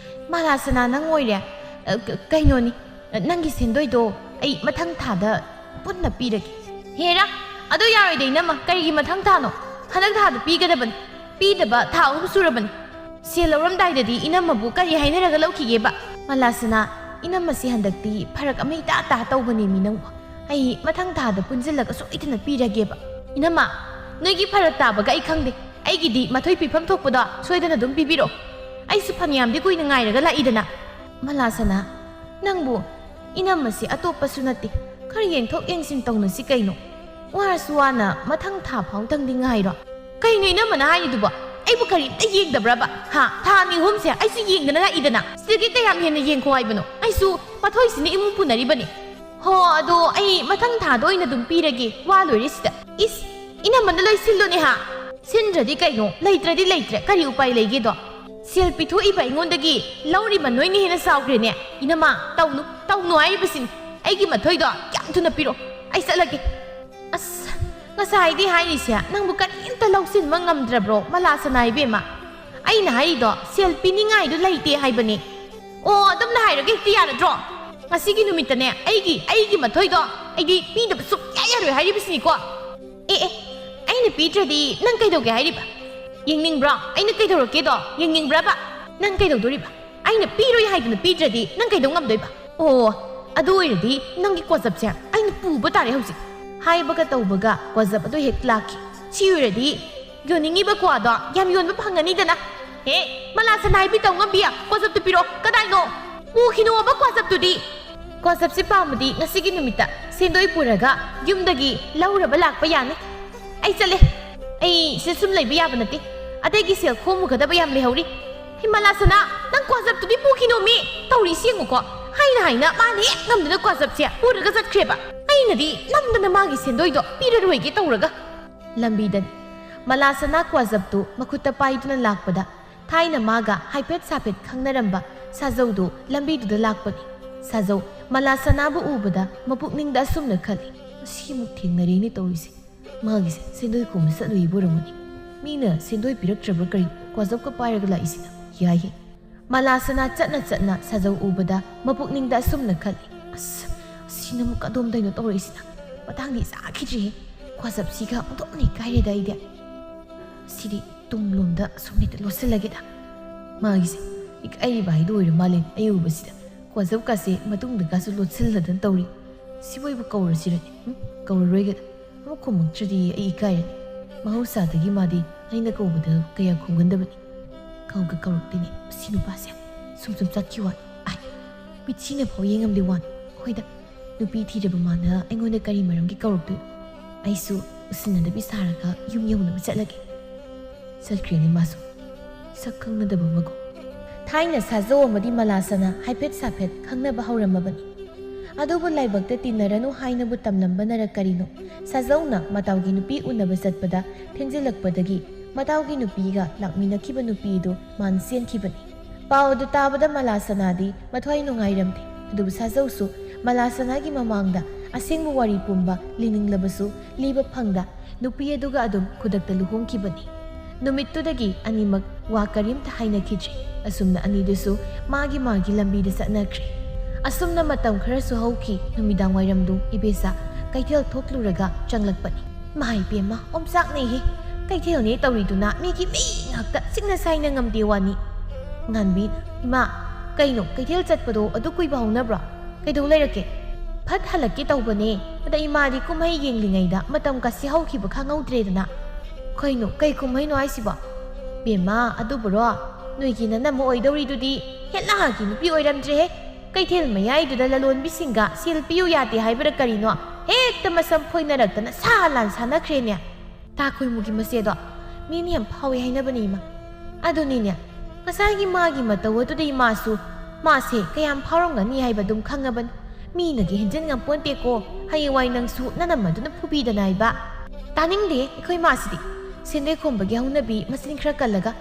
ꯃꯂꯥꯁꯅꯥ ꯅꯪ ꯑꯣꯏꯔꯦ꯫ ꯑ, ꯀ-, ꯀꯩꯅꯣꯅꯤ, ꯅꯪꯒꯤ ꯁꯦꯟꯗꯣꯏꯗꯣ ꯑꯩ ꯃꯊꯪ ꯊꯥꯗ ꯄꯨꯟꯅ ꯄꯤꯔꯒꯦ꯫" "ꯍꯦꯔꯥ, ꯑꯗꯨ ꯌꯥꯔꯣꯏꯗ ꯏꯅꯝꯃ, ꯀꯔꯤꯒꯤ ꯃꯊꯪ ꯊꯥꯅꯣ? ꯍꯟꯗꯛ ꯊꯥꯗ ꯄꯤꯒꯗꯕꯅꯤ꯫ ꯄꯤꯗꯕ ꯊꯥ ꯑꯍꯨꯝ ꯁꯨꯔꯕꯅꯤ꯫ ꯁꯦꯜ ꯂꯧꯔꯝꯗꯥꯏꯗꯗꯤ ꯏꯅꯝꯃꯕꯨ ꯀꯔꯤ ꯍꯥꯏꯅꯔꯒ ꯂꯧꯈꯤꯒꯦꯕ?" "ꯃꯂꯥꯁꯅꯥ, ꯏꯅꯝꯃꯁꯤ ꯍꯟꯗꯛꯇꯤ ꯐꯔꯛ ꯑꯃ ꯏꯇꯥ ꯇꯥ ꯇꯧꯕꯅꯦꯃꯤ ꯅꯪꯕꯨ꯫ ꯑꯩ ꯃꯊꯪ ꯊꯥꯗ ꯄꯨꯟꯁꯤꯜꯂꯒ ꯁꯣꯏꯗꯅ ꯄꯤꯔꯒꯦꯕ꯫" "ꯏꯅꯝꯃ, ꯅꯣꯏꯒꯤ ꯐꯔꯛ ꯇꯥꯕꯒ ꯑꯩ ꯈꯪꯗꯦ꯫ ꯑꯩꯒꯤꯗꯤ ꯃꯊꯣꯏ ꯄꯤꯐꯝ ꯊꯣꯛꯄꯗꯣ ꯁꯣꯏꯗꯅ ꯑꯗꯨꯝ ꯄꯤꯕꯤꯔꯛꯑꯣ꯫ ꯑꯩꯁꯨ ꯐꯅꯌꯥꯝꯗꯤ ꯀꯨꯏꯅ ꯉꯥꯏꯔꯒ ꯂꯥꯛꯏꯗꯅ꯫" "ꯃꯂꯥꯁꯅꯥ, ꯅꯪꯕꯨ ꯏꯅꯝꯃꯁꯤ ꯑꯇꯣꯞꯄꯁꯨ ꯅꯠꯇꯦ꯫ ꯈꯔ ꯌꯦꯡꯊꯣꯛ ꯌꯦꯡꯁꯤꯟ ꯇꯧꯅꯁꯤ ꯀꯩꯅꯣ꯫ ꯋꯥꯔꯁꯨ ꯋꯥꯅ ꯃꯊꯪ ꯊꯥ ꯐꯥꯎꯇꯪꯗꯤ ꯉꯥꯏꯔꯣ꯫" "ꯀꯩꯅꯣ ꯏꯅꯝꯃꯅ ꯍꯥꯏꯔꯤꯗꯨꯕꯣ? ꯑꯩꯕꯨ ꯀꯔꯤꯝꯇ ꯌꯦꯡꯗꯕ꯭ꯔꯕ? ꯍꯥ? ꯊꯥ ꯑꯅꯤ ꯑꯍꯨꯝꯁꯦ ꯑꯩꯁꯨ ꯌꯦꯡꯗꯅ ꯂꯥꯛꯏꯗꯅ꯫ ꯁꯤꯗꯒꯤ ꯀꯌꯥꯝ ꯍꯦꯟꯅ ꯌꯦꯡꯈꯣ ꯍꯥꯏꯕꯅꯣ? ꯑꯩꯁꯨ ꯃꯊꯣꯏꯁꯤꯅ ꯏꯃꯨꯡ ꯄꯨꯅꯔꯤꯕꯅꯤ꯫" "ꯍꯣ, ꯑꯗꯣ ꯑꯩ ꯃꯊꯪ ꯊꯥꯗ ꯑꯣꯏꯅ ꯑꯗꯨꯝ ꯄꯤꯔꯒꯦ꯫ ꯋꯥ ꯂꯣꯏꯔꯦ ꯁꯤꯗ꯫" "ꯏꯁ, ꯏꯅꯝꯃꯅ ꯂꯣꯏ ꯁꯤꯜꯂꯨꯅꯦ ꯍꯥ?" "ꯁꯤꯟꯗ꯭ꯔꯗꯤ ꯀꯩꯅꯣ? ꯂꯩꯇ꯭ꯔꯗꯤ ꯂꯩꯇ꯭ꯔꯦ꯫ ꯀꯔꯤ ꯎꯄꯥꯏ ꯂꯩꯒꯦꯗꯣ? ꯁꯦꯜ ꯄꯤꯊꯣꯛꯏꯕ ꯑꯩꯉꯣꯟꯗꯒꯤ ꯂꯧꯔꯤꯕ ꯅꯣꯏꯅ ꯍꯦꯟꯅ ꯆꯥꯎꯈ꯭ꯔꯦꯅꯦ꯫" "ꯏꯅꯝꯃ, ꯇꯧꯅꯨ, ꯇꯧꯅꯨ ꯍꯥꯏꯔꯤꯕꯁꯤꯅꯤ꯫ ꯑꯩꯒꯤ ꯃꯊꯣꯏꯗꯣ ꯌꯥꯝ ꯊꯨꯅ ꯄꯤꯔꯣ꯫ ꯑꯩ ꯆꯠꯂꯒꯦ꯫" "ꯑꯁ, ꯉꯁꯥꯏꯗꯤ ꯍꯥꯏꯔꯤꯁꯦ ꯅꯪꯕꯨ ꯀꯔꯤꯝꯇ ꯂꯧꯁꯤꯟꯕ ꯉꯝꯗ꯭ꯔꯕ꯭ꯔꯣ, ꯃꯂꯥꯁꯅꯥ ꯏꯕꯦꯝꯃ? ꯑꯩꯅ ꯍꯥꯏꯔꯤꯗꯣ ꯁꯦꯜ ꯄꯤꯅꯤꯡꯉꯥꯏꯗꯨ ꯂꯩꯇꯦ ꯍꯥꯏꯕꯅꯤ꯫ ꯑꯣ, ꯑꯗꯨꯝꯅ ꯍꯥꯏꯔꯒ ꯍꯦꯛꯇ ꯌꯥꯔꯗ꯭ꯔꯣ? ꯉꯁꯤꯒꯤ ꯅꯨꯃꯤꯠꯇꯅꯦ ꯑꯩꯒꯤ, ꯑꯩꯒꯤ ꯃꯊꯣꯏꯗꯣ ꯑꯩꯗꯤ ꯄꯤꯗꯕ ꯁꯨꯛꯌꯥ ꯌꯥꯔꯣꯏ ꯍꯥꯏꯔꯤꯕꯁꯤꯅꯤꯀꯣ꯫ ꯑꯦ, ꯑꯦ, ꯑꯩꯅ ꯄꯤꯗ꯭ꯔꯗꯤ ꯅꯪ ꯀꯩꯗꯧꯒꯦ ꯍꯥꯏꯔꯤꯕ? ꯌꯦꯡꯅꯤꯡꯕ꯭ꯔꯣ? ꯑꯩꯅ ꯀꯩꯗꯧꯔꯛꯀꯦꯗꯣ ꯌꯦꯡꯅꯤꯡꯕ꯭ꯔꯕ? ꯅꯪ ꯀꯩꯗꯧꯗꯣꯔꯤꯕ? ꯑꯩꯅ ꯄꯤꯔꯣꯏ ꯍꯥꯏꯗꯅ ꯄꯤꯗ꯭ꯔꯗꯤ ꯅꯪ ꯀꯩꯗꯧ ꯉꯝꯗꯣꯏꯕ? ꯑꯣ, ꯑꯗꯨ ꯑꯣꯏꯔꯗꯤ ꯅꯪꯒꯤ ꯀꯣꯖꯞꯁꯦ ꯑꯩꯅ ꯄꯨꯕ ꯇꯥꯔꯦ ꯍꯧꯖꯤꯛ꯫ ꯍꯥꯏꯕꯒ ꯇꯧꯕꯒ ꯀꯣꯖꯞ ꯑꯗꯨ ꯍꯦꯛ ꯂꯥꯛꯈꯤ꯫ ꯁꯤ ꯑꯣꯏꯔꯗꯤ ꯌꯣꯟꯅꯤꯡꯉꯤꯕ ꯀ꯭ꯋꯥꯗꯣ ꯌꯥꯝ ꯌꯣꯟꯕ ꯐꯪꯉꯅꯤꯗꯅ꯫ ꯍꯦ, ꯃꯂꯥꯁꯅꯥ ꯍꯥꯏꯕꯤ ꯇꯧ ꯉꯝꯕꯤ, ꯀꯣꯖꯞꯇꯨ ꯄꯤꯔꯣ꯫ ꯀꯗꯥꯏꯅꯣ? ꯄꯨꯈꯤꯅꯣꯕ ꯀ꯭ꯋꯥꯖꯞꯇꯨꯗꯤ꯫ ꯀ꯭ꯋꯥꯖꯞꯁꯤ ꯄꯥꯝꯃꯗꯤ ꯉꯁꯤꯒꯤ ꯅꯨꯃꯤꯠꯇ ꯁꯦꯟꯗꯣꯏ ꯄꯨꯔꯒ ꯌꯨꯝꯗꯒꯤ ꯂꯧꯔꯕ ꯂꯥꯛꯄ ꯌꯥꯅꯤ꯫ ꯑꯩ ꯆꯠꯂꯦ꯫ ꯑꯩ ꯁꯤꯗ ꯁꯨꯝ ꯂꯩꯕ ꯌꯥꯕ ꯅꯠꯇꯦ꯫ ꯑꯇꯩꯒꯤ ꯁꯦꯜ ꯈꯣꯝꯃꯨꯒꯗꯕ ꯌꯥꯝ ꯂꯩꯍꯧꯔꯤ꯫ ꯍꯦ, ꯃꯂꯥꯁꯅꯥ, ꯅꯪ ꯀ꯭ꯋꯥꯖꯞꯇꯨꯗꯤ ꯄꯨꯈꯤꯅꯣꯃꯤ꯫ ꯇꯧꯔꯤꯁꯤ ꯌꯦꯡꯉꯨꯀꯣ꯫ ꯍꯥꯏꯅ ꯍꯥꯏꯅ ꯃꯥꯅ ꯍꯦꯛ ꯉꯝꯗꯅ ꯀ꯭ꯋꯥꯖꯞꯁꯦ ꯄꯨꯔꯒ ꯆꯠꯈ꯭ꯔꯦꯕ꯫ ꯑꯩꯅꯗꯤ ꯅꯝꯗꯅ ꯃꯥꯒꯤ ꯁꯦꯟꯗꯣꯏꯗꯣ ꯄꯤꯔꯔꯣꯏꯒꯦ ꯇꯧꯔꯒ꯫ ꯂꯝꯕꯤꯗꯅꯤ꯫ ꯃꯂꯥꯁꯅꯥ ꯀ꯭ꯋꯥꯖꯞꯇꯨ ꯃꯈꯨꯠꯇ ꯄꯥꯏꯗꯨꯅ ꯂꯥꯛꯄꯗ ꯊꯥꯏꯅ ꯃꯥꯒ ꯍꯥꯏꯐꯦꯠ ꯁꯥꯐꯦꯠ ꯈꯪꯅꯔꯝꯕ ꯁꯥꯖꯧꯗꯨ ꯂꯝꯕꯤꯗꯨꯗ ꯂꯥꯛꯄꯅꯤ꯫ ꯁꯥꯖꯧ ꯃꯂꯥꯁꯅꯥꯕꯨ ꯎꯕꯗ ꯃꯄꯨꯛꯅꯤꯡꯗ ꯑꯁꯨꯝꯅ ꯈꯜꯂꯤ, "ꯃꯁꯤꯃꯨꯛ ꯊꯦꯡꯅꯔꯦꯅꯦ ꯇꯧꯔꯤꯁꯦ꯫ ꯃꯥꯒꯤꯁꯦ ꯁꯦꯟꯗꯣꯏ ꯈꯣꯝꯕ ꯆꯠꯂꯨꯏꯕ ꯑꯣꯏꯔꯝꯒꯅꯤ꯫ ꯃꯤꯅ ꯁꯦꯟꯗꯣꯏ ꯄꯤꯔꯛꯇ꯭ꯔꯕ꯭ꯔꯥ ꯀꯔꯤ? ꯀ꯭ꯋꯥꯖꯞꯀ ꯄꯥꯏꯔꯒ ꯂꯥꯛꯏꯁꯤꯅ? ꯌꯥꯏꯍꯦ꯫" ꯃꯂꯥꯁꯅꯥ ꯆꯠꯅ ꯆꯠꯅ ꯁꯥꯖꯧ ꯎꯕꯗ ꯃꯄꯨꯛꯅꯤꯡꯗ ꯑꯁꯨꯝꯅ ꯈꯜꯂꯤ, "ꯑꯁ, ꯁꯤꯅ ꯑꯃꯨꯛ ꯀꯗꯣꯝꯗꯩꯅꯣ ꯇꯧꯔꯛꯏꯁꯤꯅ? ꯃꯇꯥꯡꯗꯤ ꯆꯥꯈꯤꯗ꯭ꯔꯤꯍꯦ꯫ ꯀ꯭ꯋꯥꯖꯞꯁꯤꯒ ꯑꯣꯟꯊꯣꯛꯅ ꯏꯀꯥꯏꯔꯦꯗ ꯑꯩꯗꯤ꯫ ꯁꯤꯗꯤ ꯇꯨꯡꯂꯣꯝꯗ ꯁꯨꯝ ꯍꯦꯛꯇ ꯂꯣꯠꯁꯤꯜꯂꯒꯦꯗ꯫ ꯃꯥꯒꯤꯁꯦ ꯏꯀꯥꯏꯔꯤꯕ ꯍꯥꯏꯗꯣ ꯑꯣꯏꯔ ꯃꯥꯜꯂꯦ꯫ ꯑꯩ ꯎꯕꯁꯤꯗ ꯀ꯭ꯋꯥꯖꯞꯀꯥꯁꯦ ꯃꯇꯨꯡꯗꯒꯁꯨ ꯂꯣꯠꯁꯤꯜꯂꯗꯅ ꯇꯧꯔꯤ꯫ ꯁꯤꯕꯨ ꯑꯩꯕꯨ ꯀꯧꯔꯁꯤꯔꯅꯦ? ꯎꯝ? ꯀꯧꯔꯔꯣꯏꯒꯦꯗ꯫ ꯑꯃꯨꯛ ꯈꯨꯝꯃꯛꯇ꯭ꯔꯗꯤ ꯑꯩ ꯏꯀꯥꯏꯔꯅꯤ꯫ ꯃꯍꯧꯁꯥꯗꯒꯤ ꯃꯥꯗꯤ ꯑꯩꯅ ꯀꯧꯕꯗ ꯀꯌꯥ ꯈꯨꯝꯒꯟꯗꯕꯅꯤ꯫ ꯀꯧꯒ ꯀꯧꯔꯛꯇꯦꯅꯦ ꯃꯁꯤ ꯅꯨꯄꯥꯁꯦ꯫ ꯁꯨꯝ ꯁꯨꯝ ꯆꯠꯈꯤ ꯋꯥꯅꯤ꯫ ꯑꯥꯏ, ꯃꯤꯠꯁꯤꯅ ꯐꯥꯎ ꯌꯦꯡꯉꯝꯗꯦ ꯋꯥꯅꯤ꯫ ꯍꯣꯏꯗ, ꯅꯨꯄꯤ ꯊꯤꯔꯕ ꯃꯥꯅ ꯑꯩꯉꯣꯟꯗ ꯀꯔꯤ ꯃꯔꯝꯒꯤ ꯀꯧꯔꯛꯇꯣꯏꯅꯣ? ꯑꯩꯁꯨ ꯎꯁꯤꯟꯅꯗꯕꯤ ꯁꯥꯔꯒ ꯌꯨꯝ ꯌꯧꯅꯕ ꯆꯠꯂꯒꯦ꯫ ꯆꯠꯈ꯭ꯔꯦꯅꯦ ꯃꯥꯁꯨ꯫ ꯁꯛ ꯈꯪꯅꯗꯕ ꯑꯃꯒꯨꯝ꯫ ꯊꯥꯏꯅ ꯁꯥꯖꯧ ꯑꯃꯗꯤ ꯃꯂꯥꯁꯅꯥ ꯍꯥꯏꯐꯦꯠ ꯁꯥꯐꯦꯠ ꯈꯪꯅꯕ ꯍꯧꯔꯝꯃꯕꯅꯤ꯫ ꯑꯗꯨꯕꯨ ꯂꯥꯏꯕꯛꯇ ꯇꯤꯟꯅꯔꯅꯨ ꯍꯥꯏꯅꯕꯨ ꯇꯝꯂꯝꯕꯅꯔ ꯀꯔꯤꯅꯣ, ꯁꯥꯖꯧꯅ ꯃꯇꯥꯎꯒꯤ ꯅꯨꯄꯤ ꯎꯅꯕ ꯆꯠꯄꯗ ꯊꯦꯡꯖꯤꯜꯂꯛꯄꯗꯒꯤ ꯃꯇꯥꯎꯒꯤ ꯅꯨꯄꯤꯒ ꯂꯥꯛꯃꯤꯟꯅꯈꯤꯕ ꯅꯨꯄꯤ ꯑꯗꯨ ꯃꯥꯟ ꯆꯦꯟꯈꯤꯕꯅꯤ꯫ ꯄꯥꯎ ꯑꯗꯨ ꯇꯥꯕꯗ ꯃꯂꯥꯁꯅꯥꯗꯤ ꯃꯊ꯭ꯋꯥꯏ ꯅꯨꯡꯉꯥꯏꯔꯝꯗꯦ꯫ ꯑꯗꯨꯕꯨ ꯁꯥꯖꯧꯁꯨ ꯃꯂꯥꯁꯅꯥꯒꯤ ꯃꯃꯥꯡꯗ ꯑꯁꯦꯡꯕ ꯋꯥꯔꯤ ꯄꯨꯝꯕ ꯂꯤꯅꯤꯡꯂꯕꯁꯨ ꯂꯤꯕ ꯐꯪꯗ ꯅꯨꯄꯤ ꯑꯗꯨꯒ ꯑꯗꯨꯝ ꯈꯨꯗꯛꯇ ꯂꯨꯍꯣꯡꯈꯤꯕꯅꯤ꯫ ꯅꯨꯃꯤꯠꯇꯨꯗꯒꯤ ꯑꯅꯤꯃꯛ ꯋꯥ ꯀꯔꯤꯝꯇ ꯍꯥꯏꯅꯈꯤꯗ꯭ꯔꯦ꯫ ꯑꯁꯨꯝꯅ ꯑꯅꯤꯗꯨꯁꯨ ꯃꯥꯒꯤ ꯃꯥꯒꯤ ꯂꯝꯕꯤꯗ ꯆꯠꯅꯈ꯭ꯔꯦ꯫ ꯑꯁꯨꯝꯅ ꯃꯇꯝ ꯈꯔꯁꯨ ꯍꯧꯈꯤ꯫ ꯅꯨꯃꯤꯗꯥꯡ ꯋꯥꯏꯔꯝꯗꯨ ꯏꯕꯦꯆꯥ ꯀꯩꯊꯦꯜ ꯊꯣꯛꯂꯨꯔꯒ ꯆꯪꯂꯛꯄꯅꯤ꯫ "ꯏꯃꯥ ꯏꯕꯦꯝꯃ, ꯑꯣꯝꯆꯥꯛꯅꯩꯍꯦ꯫ ꯀꯩꯊꯦꯜꯅꯦ ꯇꯧꯔꯤꯗꯨꯅ ꯃꯤꯒꯤ ꯃꯤ ꯉꯥꯛꯇ, ꯁꯤꯡꯅ ꯁꯥꯏꯅ ꯉꯝꯗꯦ ꯋꯥꯅꯤ꯫" ꯉꯥꯟꯕꯤ, "ꯏꯃꯥ, ꯀꯩꯅꯣ, ꯀꯩꯊꯦꯜ ꯆꯠꯄꯗꯣ ꯑꯗꯨ ꯀꯨꯏꯕ ꯍꯧꯅꯕ꯭ꯔꯣ? ꯀꯩꯗꯧ ꯂꯩꯔꯛꯀꯦ?" "ꯐꯠ ꯍꯜꯂꯛꯀꯦ ꯇꯧꯕꯅꯦ, ꯑꯗ ꯏꯃꯥꯗꯤ ꯀꯨꯝꯍꯩ ꯌꯦꯡꯂꯤꯉꯩꯗ ꯃꯇꯝ ꯀꯥꯁꯤ ꯍꯧꯈꯤꯕ ꯈꯪꯍꯧꯗ꯭ꯔꯦꯗꯅ꯫" "ꯀꯩꯅꯣ, ꯀꯩ ꯀꯨꯝꯍꯩꯅꯣ ꯍꯥꯏꯁꯤꯕꯣ?" "ꯕꯦꯝꯃ, ꯑꯗꯨꯕꯨꯔꯣ, ꯅꯣꯏꯒꯤ ꯅꯅꯝꯃ ꯑꯣꯏꯗꯧꯔꯤꯗꯨꯗꯤ ꯍꯦꯂꯥꯒꯤ ꯅꯨꯄꯤ ꯑꯣꯏꯔꯝꯗ꯭ꯔꯦꯍꯦ꯫ ꯀꯩꯊꯦꯜ ꯃꯌꯥꯏꯗꯨꯗ ꯂꯂꯣꯟꯕꯤꯁꯤꯡꯒ ꯁꯦꯜ ꯄꯤꯌꯨ ꯌꯥꯗꯦ ꯍꯥꯏꯕ꯭ꯔꯥ ꯀꯔꯤꯅꯣ, ꯍꯦꯛꯇ ꯃꯁꯝ ꯐꯣꯏꯅꯔꯛꯇꯅ ꯁꯥ ꯂꯥꯟ ꯁꯥꯟꯅꯈ꯭ꯔꯦꯅꯦ꯫ ꯇꯥ ꯈꯣꯏꯃꯨꯒꯤ ꯃꯆꯦꯗꯣ ꯃꯤꯅ ꯌꯥꯝ ꯐꯥꯎꯋꯦ ꯍꯥꯏꯅꯕꯅꯦ ꯏꯃꯥ꯫" ꯑꯗꯨꯅꯤꯅꯦ, ꯉꯁꯥꯏꯒꯤ ꯃꯥꯒꯤ ꯃꯇꯧ ꯑꯗꯨꯗ ꯏꯃꯥꯁꯨ ꯃꯥꯁꯦ ꯀꯌꯥꯝ ꯐꯥꯎꯔꯝꯒꯅꯤ ꯍꯥꯏꯕ ꯑꯗꯨꯝ ꯈꯪꯉꯕꯅꯤ꯫ ꯃꯤꯅꯗꯤ ꯍꯦꯟꯖꯤꯟ ꯉꯝꯄꯣꯟꯇꯦꯀꯣ, ꯍꯌꯦꯡꯋꯥꯏ ꯅꯪꯁꯨ ꯅꯅꯝꯃꯗꯨꯅ ꯐꯨꯕꯤꯗꯅ ꯍꯥꯏꯕ꯫ ꯇꯥꯅꯤꯡꯗꯦ ꯑꯩꯈꯣꯏ ꯃꯥꯁꯤꯗꯤ꯫ ꯁꯦꯟꯗꯣꯏ ꯈꯣꯝꯕꯒꯤ ꯍꯧꯅꯕꯤ ꯃꯆꯤꯟ ꯈꯔ ꯀꯜꯂꯒ꯫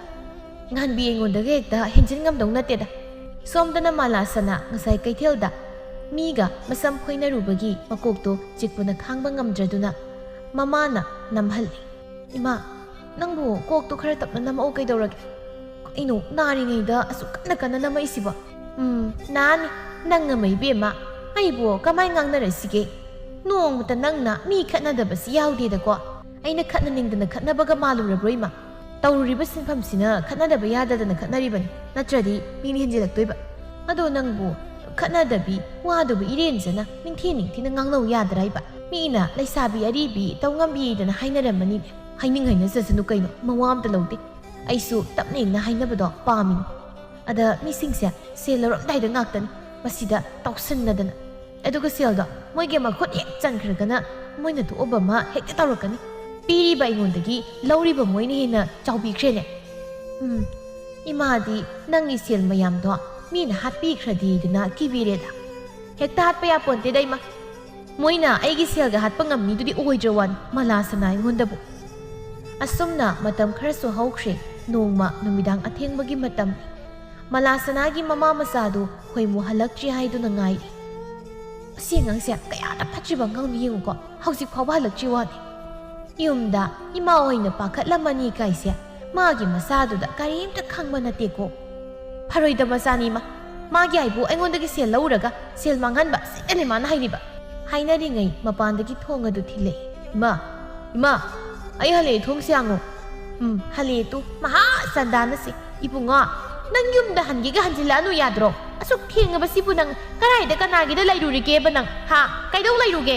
ꯉꯥꯟꯕꯤ ꯑꯩꯉꯣꯟꯗꯒ ꯍꯦꯛꯇ ꯍꯦꯟꯖꯤꯟ ꯉꯝꯗꯧ ꯅꯠꯇꯦꯗ꯫ ꯁꯣꯝꯗꯅ ꯃꯥꯂꯥꯁꯅꯥ ꯉꯁꯥꯏ ꯀꯩꯊꯦꯜꯗ ꯃꯤꯒ ꯃꯁꯝ ꯐꯣꯏꯅꯔꯨꯕꯒꯤ ꯃꯀꯣꯛꯇꯣ ꯆꯤꯛꯄꯅ ꯈꯥꯡꯕ ꯉꯝꯗ꯭ꯔꯗꯨꯅ ꯃꯃꯥꯅ ꯅꯝꯍꯜꯂꯤ꯫ "ꯏꯃꯥ, ꯅꯪꯕꯨ ꯀꯣꯛꯇꯣ ꯈꯔ ꯇꯞꯅ ꯅꯝꯃꯛꯑꯣ ꯀꯩꯗꯧꯔꯒꯦ? ꯀꯩꯅꯣ, ꯅꯥꯔꯤꯉꯩꯗ ꯑꯁꯨꯛ ꯀꯟꯅ ꯀꯟꯅ ꯅꯝꯃꯛꯏꯁꯤꯕꯣ?" "ꯎꯝ, ꯅꯥꯅꯤ꯫ ꯅꯪ ꯑꯃ ꯏꯕꯦꯝꯃ, ꯑꯩꯕꯨ ꯀꯃꯥꯏ ꯉꯥꯡꯅꯔꯁꯤꯒꯦ? ꯅꯣꯡꯃꯇ ꯅꯪꯅ ꯃꯤ ꯈꯠꯅꯗꯕꯁꯤ ꯌꯥꯎꯗꯦꯗꯀꯣ꯫ ꯑꯩꯅ ꯈꯠꯅꯅꯤꯡꯗꯅ ꯈꯠꯅꯕꯒ ꯃꯥꯜꯂꯨꯔꯕ꯭ꯔꯣ ꯏꯃꯥ? ꯇꯧꯔꯨꯔꯤꯕ ꯁꯤꯟꯐꯝꯁꯤꯅ ꯈꯠꯅꯗꯕ ꯌꯥꯗꯗꯅ ꯈꯠꯅꯔꯤꯕꯅꯤ, ꯅꯠꯇ꯭ꯔꯗꯤ ꯃꯤꯅ ꯍꯦꯟꯖꯤꯜꯂꯛꯇꯣꯏꯕ꯫ ꯑꯗꯣ ꯅꯪꯕꯨ ꯈꯠꯅꯗꯕꯤ, ꯋꯥꯗꯨꯕꯨ ꯏꯔꯦꯟꯖꯅ ꯅꯤꯡꯊꯤ ꯅꯤꯡꯊꯤꯅ ꯉꯥꯡꯅꯧ ꯌꯥꯗ꯭ꯔꯥ ꯏꯕ? ꯃꯤꯅ ꯂꯩꯁꯥꯕꯤ ꯑꯔꯤꯕꯤ ꯇꯧ ꯉꯝꯕꯤꯗꯅ ꯍꯥꯏꯅꯔꯝꯃꯅꯤꯅꯦ꯫ ꯍꯥꯏꯅꯤꯡ ꯍꯥꯏꯅꯖꯁꯅꯨ ꯀꯩꯅꯣ, ꯃꯋꯥ ꯑꯝꯇ ꯂꯧꯗꯦ꯫ ꯑꯩꯁꯨ ꯇꯞꯅ ꯏꯪꯅ ꯍꯥꯏꯅꯕꯗꯣ ꯄꯥꯝꯃꯤꯅꯤ꯫ ꯑꯗ ꯃꯤꯁꯤꯡꯁꯦ ꯁꯦꯜ ꯂꯧꯔꯝꯗꯥꯏꯗ ꯉꯥꯛꯇꯅꯤ ꯃꯁꯤꯗ ꯇꯥꯎꯁꯟꯅꯗꯅ꯫ ꯑꯗꯨꯒ ꯁꯦꯜꯗꯣ ꯃꯣꯏꯒꯤ ꯃꯈꯨꯠ ꯍꯦꯛ ꯆꯟꯈ꯭ꯔꯒꯅ ꯃꯣꯏꯅ ꯊꯣꯛꯑꯕ ꯑꯃ ꯍꯦꯛꯇ ꯇꯧꯔꯛꯀꯅꯤ꯫ ꯄꯤꯔꯤꯕ ꯑꯩꯉꯣꯟꯗꯒꯤ ꯂꯧꯔꯤꯕ ꯃꯣꯏꯅ ꯍꯦꯟꯅ ꯆꯥꯎꯕꯤꯈ꯭ꯔꯦꯅꯦ꯫ ꯎꯝ, ꯏꯃꯥꯗꯤ ꯅꯪꯒꯤ ꯁꯦꯜ ꯃꯌꯥꯝꯗꯣ ꯃꯤꯅ ꯍꯥꯠꯄꯤꯈ꯭ꯔꯗꯤꯗꯅ ꯀꯤꯕꯤꯔꯦꯗ꯫ ꯍꯦꯛꯇ ꯍꯥꯠꯄ ꯌꯥꯄꯣꯟꯇꯦꯗ ꯏꯃꯥ꯫ ꯃꯣꯏꯅ ꯑꯩꯒꯤ ꯁꯦꯜꯒ ꯍꯥꯠꯄ ꯉꯝꯃꯤꯗꯨꯗꯤ ꯑꯣꯏꯗ꯭ꯔ ꯋꯥꯅꯤ, ꯃꯂꯥꯁꯅꯥ ꯑꯩꯉꯣꯟꯗꯕꯨ꯫ ꯑꯁꯨꯝꯅ ꯃꯇꯝ ꯈꯔꯁꯨ ꯍꯧꯈ꯭ꯔꯦ꯫ ꯅꯣꯡꯃ ꯅꯨꯃꯤꯗꯥꯡ ꯑꯊꯦꯡꯕꯒꯤ ꯃꯇꯝ꯫ ꯃꯂꯥꯁꯅꯥꯒꯤ ꯃꯃꯥ ꯃꯆꯥꯗꯨ ꯈꯣꯏꯃꯨ ꯍꯜꯂꯛꯇ꯭ꯔꯤ ꯍꯥꯏꯗꯨꯅ ꯉꯥꯏꯔꯤ꯫ "ꯑꯁꯤ ꯑꯉꯥꯡꯁꯦ ꯀꯌꯥꯗ ꯐꯠꯇ꯭ꯔꯤꯕ ꯑꯉꯥꯡꯅꯣ ꯌꯦꯡꯉꯨꯀꯣ, ꯍꯧꯖꯤꯛ ꯐꯥꯎꯕ ꯍꯜꯂꯛꯇ꯭ꯔꯤ ꯋꯥꯅꯤ꯫" ꯌꯨꯝꯗ ꯏꯃꯥ ꯍꯣꯏꯅ ꯄꯥꯈꯠꯂꯝꯃꯅꯤ ꯀꯥꯏꯁꯦ ꯃꯥꯒꯤ ꯃꯆꯥꯗꯨꯗ ꯀꯔꯤꯝꯇ ꯈꯪꯕ ꯅꯠꯇꯦꯀꯣ꯫ ꯐꯔꯣꯏꯗꯕ ꯃꯆꯥꯅꯤ ꯃꯥ꯫ ꯃꯥꯒꯤ ꯍꯥꯏꯕꯨ ꯑꯩꯉꯣꯟꯗꯒꯤ ꯁꯦꯜ ꯂꯧꯔꯒ ꯁꯦꯜ ꯃꯥꯡꯍꯟꯕ ꯁꯤꯗꯅꯤ ꯃꯥꯅ ꯍꯥꯏꯔꯤꯕ꯫ ꯍꯥꯏꯅꯔꯤꯉꯩ ꯃꯄꯥꯟꯗꯒꯤ ꯊꯣꯡ ꯑꯗꯨ ꯊꯤꯜꯂꯛꯏ꯫ "ꯏꯃꯥ, ꯏꯃꯥ, ꯑꯩ ꯍꯜꯂꯛꯑꯦ, ꯊꯣꯡꯁꯦ ꯍꯥꯡꯉꯣ꯫" "ꯎꯝ, ꯍꯜꯂꯛꯑꯦ ꯇꯨ, ꯃꯍꯥ ꯆꯟꯗꯥꯅꯁꯦ꯫ ꯏꯕꯨꯡꯉꯣ, ꯅꯪ ꯌꯨꯝꯗ ꯍꯟꯒꯦꯒ ꯍꯟꯖꯤꯜꯂꯛꯑꯅꯨ ꯌꯥꯗ꯭ꯔꯣ? ꯑꯁꯨꯛ ꯊꯦꯡꯉꯕꯁꯤꯕꯨ ꯅꯪ ꯀꯗꯥꯏꯗ ꯀꯅꯥꯒꯤꯗ ꯂꯩꯔꯨꯔꯤꯒꯦꯕ ꯅꯪ? ꯍꯥ? ꯀꯩꯗꯧ ꯂꯩꯔꯨꯒꯦ?"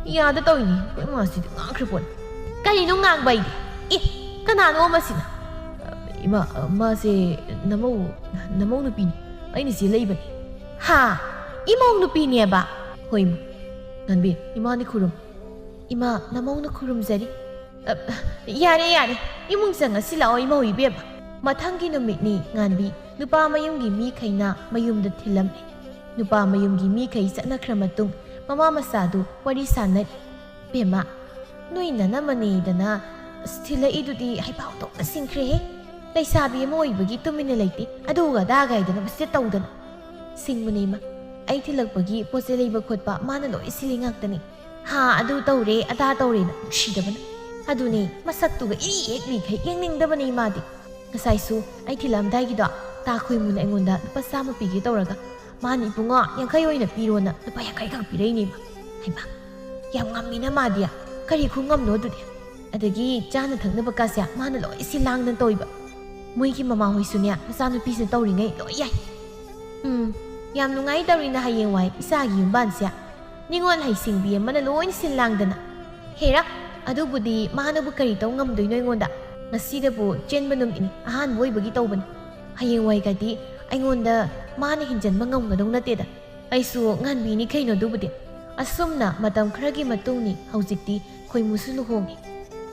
ꯌꯥꯗ ꯇꯧꯏꯅꯤ, ꯑꯩꯈꯣꯏ ꯃꯥꯁꯤꯗꯤ ꯉꯥꯡꯈ꯭ꯔ ꯄꯣꯠꯅꯤ꯫ "ꯀꯔꯤꯅꯣ ꯉꯥꯡꯕ ꯑꯩꯗꯤ? ꯑꯦ, ꯀꯅꯥꯅꯣ ꯑꯃꯁꯤꯅ?" "ꯏꯃꯥ, ꯃꯥꯁꯦ ꯅꯃꯧ, ꯅꯃꯧ ꯅꯨꯄꯤꯅꯤ꯫ ꯑꯩꯅ ꯆꯦꯜꯂꯛꯏꯕꯅꯤ꯫" "ꯍꯥ? ꯏꯃꯧ ꯅꯨꯄꯤꯅꯦꯕ?" "ꯍꯣꯏ, ꯏꯃꯥ꯫" "ꯉꯥꯟꯕꯤ, ꯏꯃꯥꯅꯤ ꯈꯨꯔꯨꯝ꯫" "ꯏꯃꯥ, ꯅꯃꯧꯅ ꯈꯨꯔꯨꯝꯖꯔꯤ꯫" "ꯑ, ꯌꯥꯔꯦ, ꯌꯥꯔꯦ꯫ ꯏꯃꯨꯡ ꯆꯪꯉꯁꯤ ꯂꯥꯛꯑꯣ, ꯏꯃꯧ ꯏꯕꯦꯝꯃ꯫" ꯃꯊꯪꯒꯤ ꯅꯨꯃꯤꯠꯅꯤ ꯉꯥꯟꯕꯤ ꯅꯨꯄꯥ ꯃꯌꯨꯝꯒꯤ ꯃꯤꯈꯩꯅ ꯃꯌꯨꯝꯗ ꯊꯤꯜꯂꯝꯃꯤ꯫ ꯅꯨꯄꯥ ꯃꯌꯨꯝꯒꯤ ꯃꯤꯈꯩ ꯆꯠꯅꯈ꯭ꯔ ꯃꯇꯨꯡ ꯃꯃꯥ ꯃꯆꯥꯗꯨ ꯋꯥꯔꯤ ꯁꯥꯟꯅꯔꯤ꯫ "ꯕꯦꯝꯃ, ꯅꯣꯏ ꯅꯅꯝꯃꯅꯦꯗꯅ ꯑꯁ ꯊꯤꯜꯂꯛꯏꯗꯨꯗꯤ ꯍꯩꯄꯥꯎ ꯊꯣꯛꯅ ꯁꯤꯡꯈ꯭ꯔꯦꯍꯦ꯫ ꯂꯩꯁꯥꯕꯤ ꯑꯃ ꯑꯣꯏꯕꯒꯤ ꯇꯨꯃꯤꯟꯅ ꯂꯩꯇꯦ, ꯑꯗꯨꯒ ꯑꯗꯥ ꯀꯥꯏꯗꯅ ꯃꯁꯤꯗ ꯇꯧꯗꯅ꯫" "ꯁꯤꯡꯕꯅꯦ ꯏꯃꯥ, ꯑꯩ ꯊꯤꯜꯂꯛꯄꯒꯤ ꯄꯣꯠ ꯆꯩ ꯂꯩꯕ ꯈꯣꯠꯄ ꯃꯥꯅ ꯂꯣꯏ ꯁꯤꯜꯂꯤ ꯉꯥꯛꯇꯅꯤ꯫ ꯍꯥ, ꯑꯗꯨ ꯇꯧꯔꯦ, ꯑꯗꯥ ꯇꯧꯔꯦꯅ ꯅꯨꯡꯁꯤꯗꯕꯅ꯫ ꯑꯗꯨꯅꯦ, ꯃꯁꯛꯇꯨꯒ ꯏꯔꯤ ꯍꯦꯛ ꯔꯤꯈꯩ ꯌꯦꯡꯅꯤꯡꯗꯕꯅꯦ ꯏꯃꯥꯗꯤ꯫ ꯉꯁꯥꯏꯁꯨ ꯑꯩ ꯊꯤꯜꯂꯛꯑꯝꯗꯥꯏꯒꯤꯗꯣ ꯇꯥ ꯈꯣꯏꯃꯨꯅ ꯑꯩꯉꯣꯟꯗ ꯂꯨꯄꯥ ꯆꯥꯝꯃ ꯄꯤꯒꯦ ꯇꯧꯔꯒ ꯃꯥꯅ ꯏꯕꯨꯡꯉꯣ ꯌꯥꯡꯈꯩ ꯑꯣꯏꯅ ꯄꯤꯔꯣꯅ ꯂꯨꯄꯥ ꯌꯥꯡꯈꯩ ꯈꯛ ꯄꯤꯔꯛꯏꯅꯦꯕ꯫ ꯍꯩꯃꯥ, ꯌꯥꯝ ꯉꯝꯃꯤꯅ ꯃꯥꯗꯤ꯫ ꯀꯔꯤ ꯈꯨꯉꯝꯅꯣ ꯑꯗꯨꯗꯤ? ꯑꯗꯒꯤ ꯆꯥꯅ ꯊꯛꯅꯕ ꯀꯥꯁꯦ ꯃꯥꯅ ꯂꯣꯏ ꯁꯤꯜ ꯂꯥꯡꯗꯅ ꯇꯧꯏꯕ꯫ ꯃꯣꯏꯒꯤ ꯃꯃꯥꯍꯣꯏꯁꯨꯅꯦ ꯃꯆꯥꯅꯨꯄꯤꯁꯤꯅ ꯇꯧꯔꯤꯉꯩ ꯂꯣꯏ ꯌꯥꯏ꯫ ꯎꯝ, ꯌꯥꯝ ꯅꯨꯡꯉꯥꯏ ꯇꯧꯔꯤꯅ ꯍꯌꯦꯡꯋꯥꯏ ꯏꯆꯥꯒꯤ ꯌꯨꯝꯕꯥꯟꯁꯦ꯫ ꯅꯤꯉꯣꯜ ꯍꯩꯁꯤꯡꯕꯤ ꯑꯃꯅ ꯂꯣꯏꯅ ꯁꯤꯜ ꯂꯥꯡꯗꯅ꯫ ꯍꯦꯔꯥ, ꯑꯗꯨꯕꯨꯗꯤ ꯃꯥꯅꯕꯨ ꯀꯔꯤ ꯇꯧ ꯉꯝꯗꯣꯏꯅꯣ ꯑꯩꯉꯣꯟꯗ? ꯉꯁꯤꯗꯕꯨ ꯆꯦꯟꯕ ꯅꯨꯃꯤꯠꯅꯤ, ꯑꯍꯥꯟꯕ ꯑꯣꯏꯕꯒꯤ ꯇꯧꯕꯅꯤ꯫ ꯍꯌꯦꯡꯋꯥꯏꯒꯗꯤ ꯑꯩꯉꯣꯟꯗ ꯃꯥꯅ ꯍꯦꯟꯖꯟꯕ ꯉꯝꯒꯗꯧ ꯅꯠꯇꯦꯗ꯫ ꯑꯩꯁꯨ ꯉꯥꯟꯕꯤꯅꯤ ꯀꯩꯅꯣ ꯑꯗꯨꯕꯨꯗꯤ꯫ ꯑꯁꯨꯝꯅ ꯃꯇꯝ ꯈꯔꯒꯤ ꯃꯇꯨꯡꯅꯤ ꯍꯧꯖꯤꯛꯇꯤ ꯈꯣꯏꯃꯨꯁꯨ ꯂꯨꯍꯣꯡꯉꯤ꯫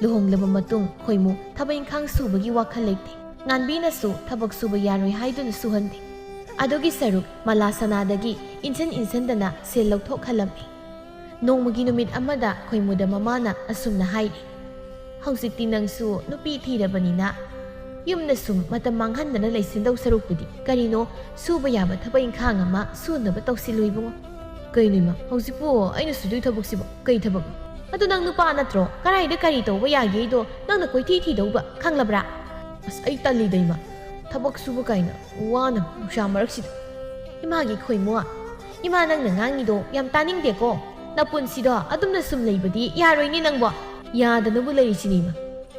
ꯂꯨꯍꯣꯡꯂꯕ ꯃꯇꯨꯡ ꯈꯣꯏꯃꯨ ꯊꯕꯛ ꯏꯪꯈꯥꯡ ꯁꯨꯕꯒꯤ ꯋꯥꯈꯜ ꯂꯩꯇꯦ꯫ ꯉꯥꯟꯕꯤꯅꯁꯨ ꯊꯕꯛ ꯁꯨꯕ ꯌꯥꯔꯣꯏ ꯍꯥꯏꯗꯨꯅ ꯁꯨꯍꯟꯗꯦ꯫ ꯑꯗꯨꯒꯤ ꯁꯔꯨꯛ ꯃꯂꯥ ꯁꯅꯥꯗꯒꯤ ꯏꯟꯁꯤꯟ ꯏꯟꯁꯤꯟꯗꯅ ꯁꯦꯜ ꯂꯧꯊꯣꯛꯍꯜꯂꯝꯃꯤ꯫ ꯅꯣꯡꯃꯒꯤ ꯅꯨꯃꯤꯠ ꯑꯃꯗ ꯈꯣꯏꯃꯨꯗ ꯃꯃꯥꯅ ꯑꯁꯨꯝꯅ ꯍꯥꯏꯔꯤ, "ꯍꯧꯖꯤꯛꯇꯤ ꯅꯪꯁꯨ ꯅꯨꯄꯤ ꯊꯤꯔꯕꯅꯤꯅ ꯌꯨꯝꯗ ꯁꯨꯝ ꯃꯇꯝ ꯃꯥꯡꯍꯟꯗꯅ ꯂꯩꯁꯤꯟꯗꯧ ꯁꯔꯨꯛꯄꯨꯗꯤ ꯀꯔꯤꯅꯣ ꯁꯨꯕ ꯌꯥꯕ ꯊꯕꯛ ꯏꯪꯈꯥꯡ ꯑꯃ ꯁꯨꯅꯕ ꯇꯧꯁꯤꯜꯂꯨ ꯏꯕꯨꯡꯉꯣ꯫" "ꯀꯩꯅꯣ ꯏꯃꯥ, ꯍꯧꯖꯤꯛꯄꯨ ꯑꯩꯅ ꯁꯨꯗꯣꯏ ꯊꯕꯛꯁꯤꯕꯣ ꯀꯩ ꯊꯕꯛꯅꯣ?" "ꯑꯗꯨ ꯅꯪ ꯅꯨꯄꯥ ꯅꯠꯇ꯭ꯔꯣ? ꯀꯗꯥꯏꯗ ꯀꯔꯤ ꯇꯧꯕ ꯌꯥꯒꯦꯗꯣ ꯅꯪꯅ ꯀꯣꯏꯊꯤ ꯊꯤꯗꯧꯕ ꯈꯪꯂꯕ꯭ꯔꯥ?" ꯑꯁ, ꯑꯩ ꯇꯜꯂꯤꯗ ꯏꯃꯥ꯫ ꯊꯕꯛ ꯁꯨꯕ ꯀꯥꯏꯅ ꯋꯥꯅ ꯅꯨꯡꯁꯥ ꯃꯔꯛꯁꯤꯗ꯫ ꯏꯃꯥꯒꯤ ꯈꯣꯏꯃꯨ, ꯏꯃꯥ ꯅꯪꯅ ꯉꯥꯡꯉꯤꯗꯣ ꯌꯥꯝ ꯇꯥꯅꯤꯡꯗꯦꯀꯣ꯫ ꯅꯄꯨꯟꯁꯤꯗꯣ ꯑꯗꯨꯝꯅ ꯁꯨꯝ ꯂꯩꯕꯗꯤ ꯌꯥꯔꯣꯏꯅꯦ ꯅꯪꯕꯣ꯫ ꯌꯥꯗꯅꯕꯨ ꯂꯩꯔꯤꯁꯤꯅꯤ ꯏꯃꯥ꯫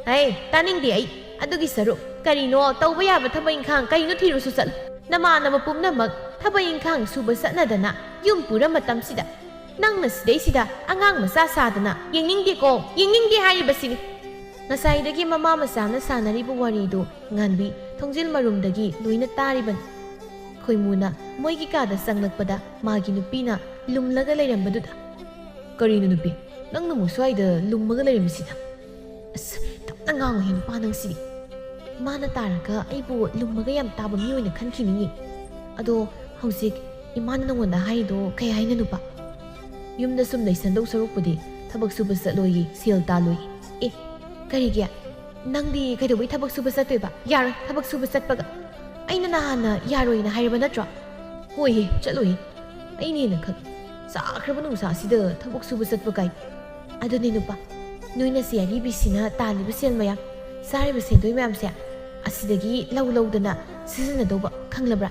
ꯍꯩ, ꯇꯥꯅꯤꯡꯗꯦ ꯑꯩ꯫ ꯑꯗꯨꯒꯤ ꯁꯔꯨꯛ ꯀꯔꯤꯅꯣ ꯇꯧꯕ ꯌꯥꯕ ꯊꯕꯛ ꯏꯪꯈꯥꯡ ꯀꯔꯤꯅꯣ ꯊꯤꯔꯨꯁꯨ ꯆꯠꯂꯨ꯫ ꯅꯃꯥꯟꯅꯕ ꯄꯨꯝꯅꯃꯛ ꯊꯕꯛ ꯏꯪꯈꯥꯡ ꯁꯨꯕ ꯆꯠꯅꯗꯅ ꯌꯨꯝ ꯄꯨꯔ ꯃꯇꯝꯁꯤꯗ ꯅꯪꯅ ꯁꯤꯗꯩꯁꯤꯗ ꯑꯉꯥꯡ ꯃꯆꯥ ꯁꯥꯗꯅ ꯌꯦꯡꯅꯤꯡꯗꯦꯀꯣ, ꯌꯦꯡꯅꯤꯡꯗꯦ ꯍꯥꯏꯔꯤꯕꯁꯤꯅꯤ꯫ ꯉꯁꯥꯏꯗꯒꯤ ꯃꯃꯥ ꯃꯆꯥꯅ ꯁꯥꯟꯅꯔꯤꯕ ꯋꯥꯔꯤꯗꯨ ꯉꯥꯟꯕꯤ ꯊꯣꯡꯖꯤꯜ ꯃꯔꯨꯝꯗꯒꯤ ꯂꯣꯏꯅ ꯇꯥꯔꯤꯕꯅꯤ꯫ ꯈꯣꯏꯃꯨꯅ ꯃꯣꯏꯒꯤ ꯀꯥꯗ ꯆꯪꯂꯛꯄꯗ ꯃꯥꯒꯤ ꯅꯨꯄꯤꯅ ꯂꯨꯝꯂꯒ ꯂꯩꯔꯝꯕꯗꯨꯗ, "ꯀꯔꯤꯅꯣ ꯅꯨꯄꯤ, ꯅꯪꯅ ꯑꯃꯨꯛ ꯁ꯭ꯋꯥꯏꯗ ꯂꯨꯝꯃꯒ ꯂꯩꯔꯝꯃꯤꯁꯤꯅ?" "ꯑꯁ, ꯇꯞꯅ ꯉꯥꯡꯉꯨꯍꯦ ꯅꯨꯄꯥ ꯅꯪꯁꯤꯗꯤ꯫ ꯏꯃꯥꯅ ꯇꯥꯔꯒ ꯑꯩꯕꯨ ꯂꯨꯝꯃꯒ ꯌꯥꯝ ꯇꯥꯕ ꯃꯤ ꯑꯣꯏꯅ ꯈꯟꯈꯤꯅꯤꯌꯦ꯫ ꯑꯗꯣ ꯍꯧꯖꯤꯛ ꯏꯃꯥꯅ ꯅꯉꯣꯟꯗ ꯍꯥꯏꯔꯤꯗꯣ ꯀꯩ ꯍꯥꯏꯅꯣ ꯅꯨꯄꯥ? ꯌꯨꯝꯗ ꯁꯨꯝ ꯂꯩꯁꯟꯗꯧ ꯁꯔꯨꯛꯄꯨꯗꯤ ꯊꯕꯛ ꯁꯨꯕ ꯆꯠꯂꯣꯌꯦ, ꯁꯦꯜ ꯇꯥꯜꯂꯣꯌꯦ꯫ ꯑꯦ, ꯀꯔꯤꯒꯤ? ꯅꯪꯗꯤ ꯀꯩꯗꯧꯕꯩ ꯊꯕꯛ ꯁꯨꯕ ꯆꯠꯇꯣꯏꯕ? ꯌꯥꯔꯣꯏ ꯊꯕꯛ ꯁꯨꯕ ꯆꯠꯄꯒ꯫ ꯑꯩꯅ ꯅꯍꯥꯟꯅ ꯌꯥꯔꯣꯏꯅ ꯍꯥꯏꯔꯕ ꯅꯠꯇ꯭ꯔꯣ?" "ꯍꯣꯏꯍꯦ, ꯆꯠꯂꯣꯏꯍꯦ꯫ ꯑꯩꯅ ꯍꯦꯟꯅ ꯈꯪ-, ꯆꯥꯈ꯭ꯔꯕ ꯅꯨꯡꯁꯥꯁꯤꯗ ꯊꯕꯛ ꯁꯨꯕ ꯆꯠꯄ ꯀꯥꯏ꯫ ꯑꯗꯨꯅꯦ ꯅꯨꯄꯥ, ꯅꯣꯏꯅ ꯆꯦ ꯑꯔꯤꯕꯤꯁꯤꯅ ꯇꯥꯜꯂꯤꯕ ꯁꯦꯜ ꯃꯌꯥꯝ, ꯆꯥꯔꯤꯕ ꯁꯦꯟꯗꯣꯏ ꯃꯌꯥꯝꯁꯦ ꯑꯁꯤꯗꯒꯤ ꯂꯧ ꯂꯧꯗꯅ ꯁꯤꯖꯤꯟꯅꯗꯧꯕ ꯈꯪꯂꯕ꯭ꯔꯥ?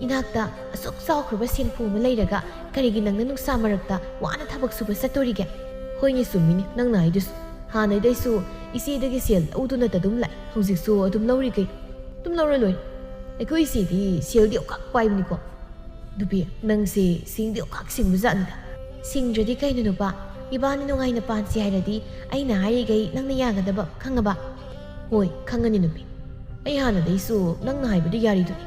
ꯏꯅꯥꯛꯇ ꯑꯁꯨꯛ ꯆꯥꯎꯈ꯭ꯔꯕ ꯁꯦꯟꯐꯨ ꯑꯃ ꯂꯩꯔꯒ ꯀꯔꯤꯒꯤ ꯅꯪꯅ ꯅꯨꯡꯁꯥ ꯃꯔꯛꯇ ꯋꯥꯅ ꯊꯕꯛ ꯁꯨꯕ ꯆꯠꯇꯣꯔꯤꯒꯦ?" "ꯍꯣꯏꯅꯦ, ꯆꯨꯝꯃꯤꯅꯦ ꯅꯪꯅ ꯍꯥꯏꯗꯨꯁꯨ꯫ ꯍꯥꯟꯅꯩꯗꯩꯁꯨ ꯏꯆꯦꯗꯒꯤ ꯁꯦꯜ ꯂꯧꯗꯨꯅꯇ ꯑꯗꯨꯝ ꯂꯥꯛꯏ, ꯍꯧꯖꯤꯛꯁꯨ ꯑꯗꯨꯝ ꯂꯧꯔꯤ ꯀꯩꯅꯣ꯫ ꯑꯗꯨꯝ ꯂꯧꯔ ꯂꯣꯏꯔꯦ꯫ ꯑꯩꯈꯣꯏ ꯏꯆꯦꯗꯤ ꯁꯦꯜꯗꯤ ꯑꯣꯀꯥꯛ ꯄꯥꯏꯕꯅꯤꯀꯣ꯫" "ꯅꯨꯄꯤ, ꯅꯪꯁꯦ ꯁꯤꯡꯗꯤ ꯑꯣꯀꯥꯛ ꯁꯤꯡꯕ ꯖꯥꯠꯅꯤꯗ꯫" "ꯁꯤꯡꯗ꯭ꯔꯗꯤ ꯀꯩꯅꯣ ꯅꯨꯄꯥ? ꯏꯕꯥꯅꯤ ꯅꯨꯡꯉꯥꯏꯅ ꯄꯥꯟꯁꯤ ꯍꯥꯏꯔꯗꯤ ꯑꯩꯅ ꯍꯥꯏꯔꯤꯈꯩ ꯅꯪꯅ ꯌꯥꯒꯗꯕ, ꯈꯪꯉꯕ?" "ꯍꯣꯏ, ꯈꯪꯉꯅꯤ ꯅꯨꯄꯤ꯫ ꯑꯩ ꯍꯥꯟꯅꯗꯩꯁꯨ ꯅꯪꯅ ꯍꯥꯏꯕꯗꯨ ꯌꯥꯔꯤꯗꯨꯅꯤ꯫"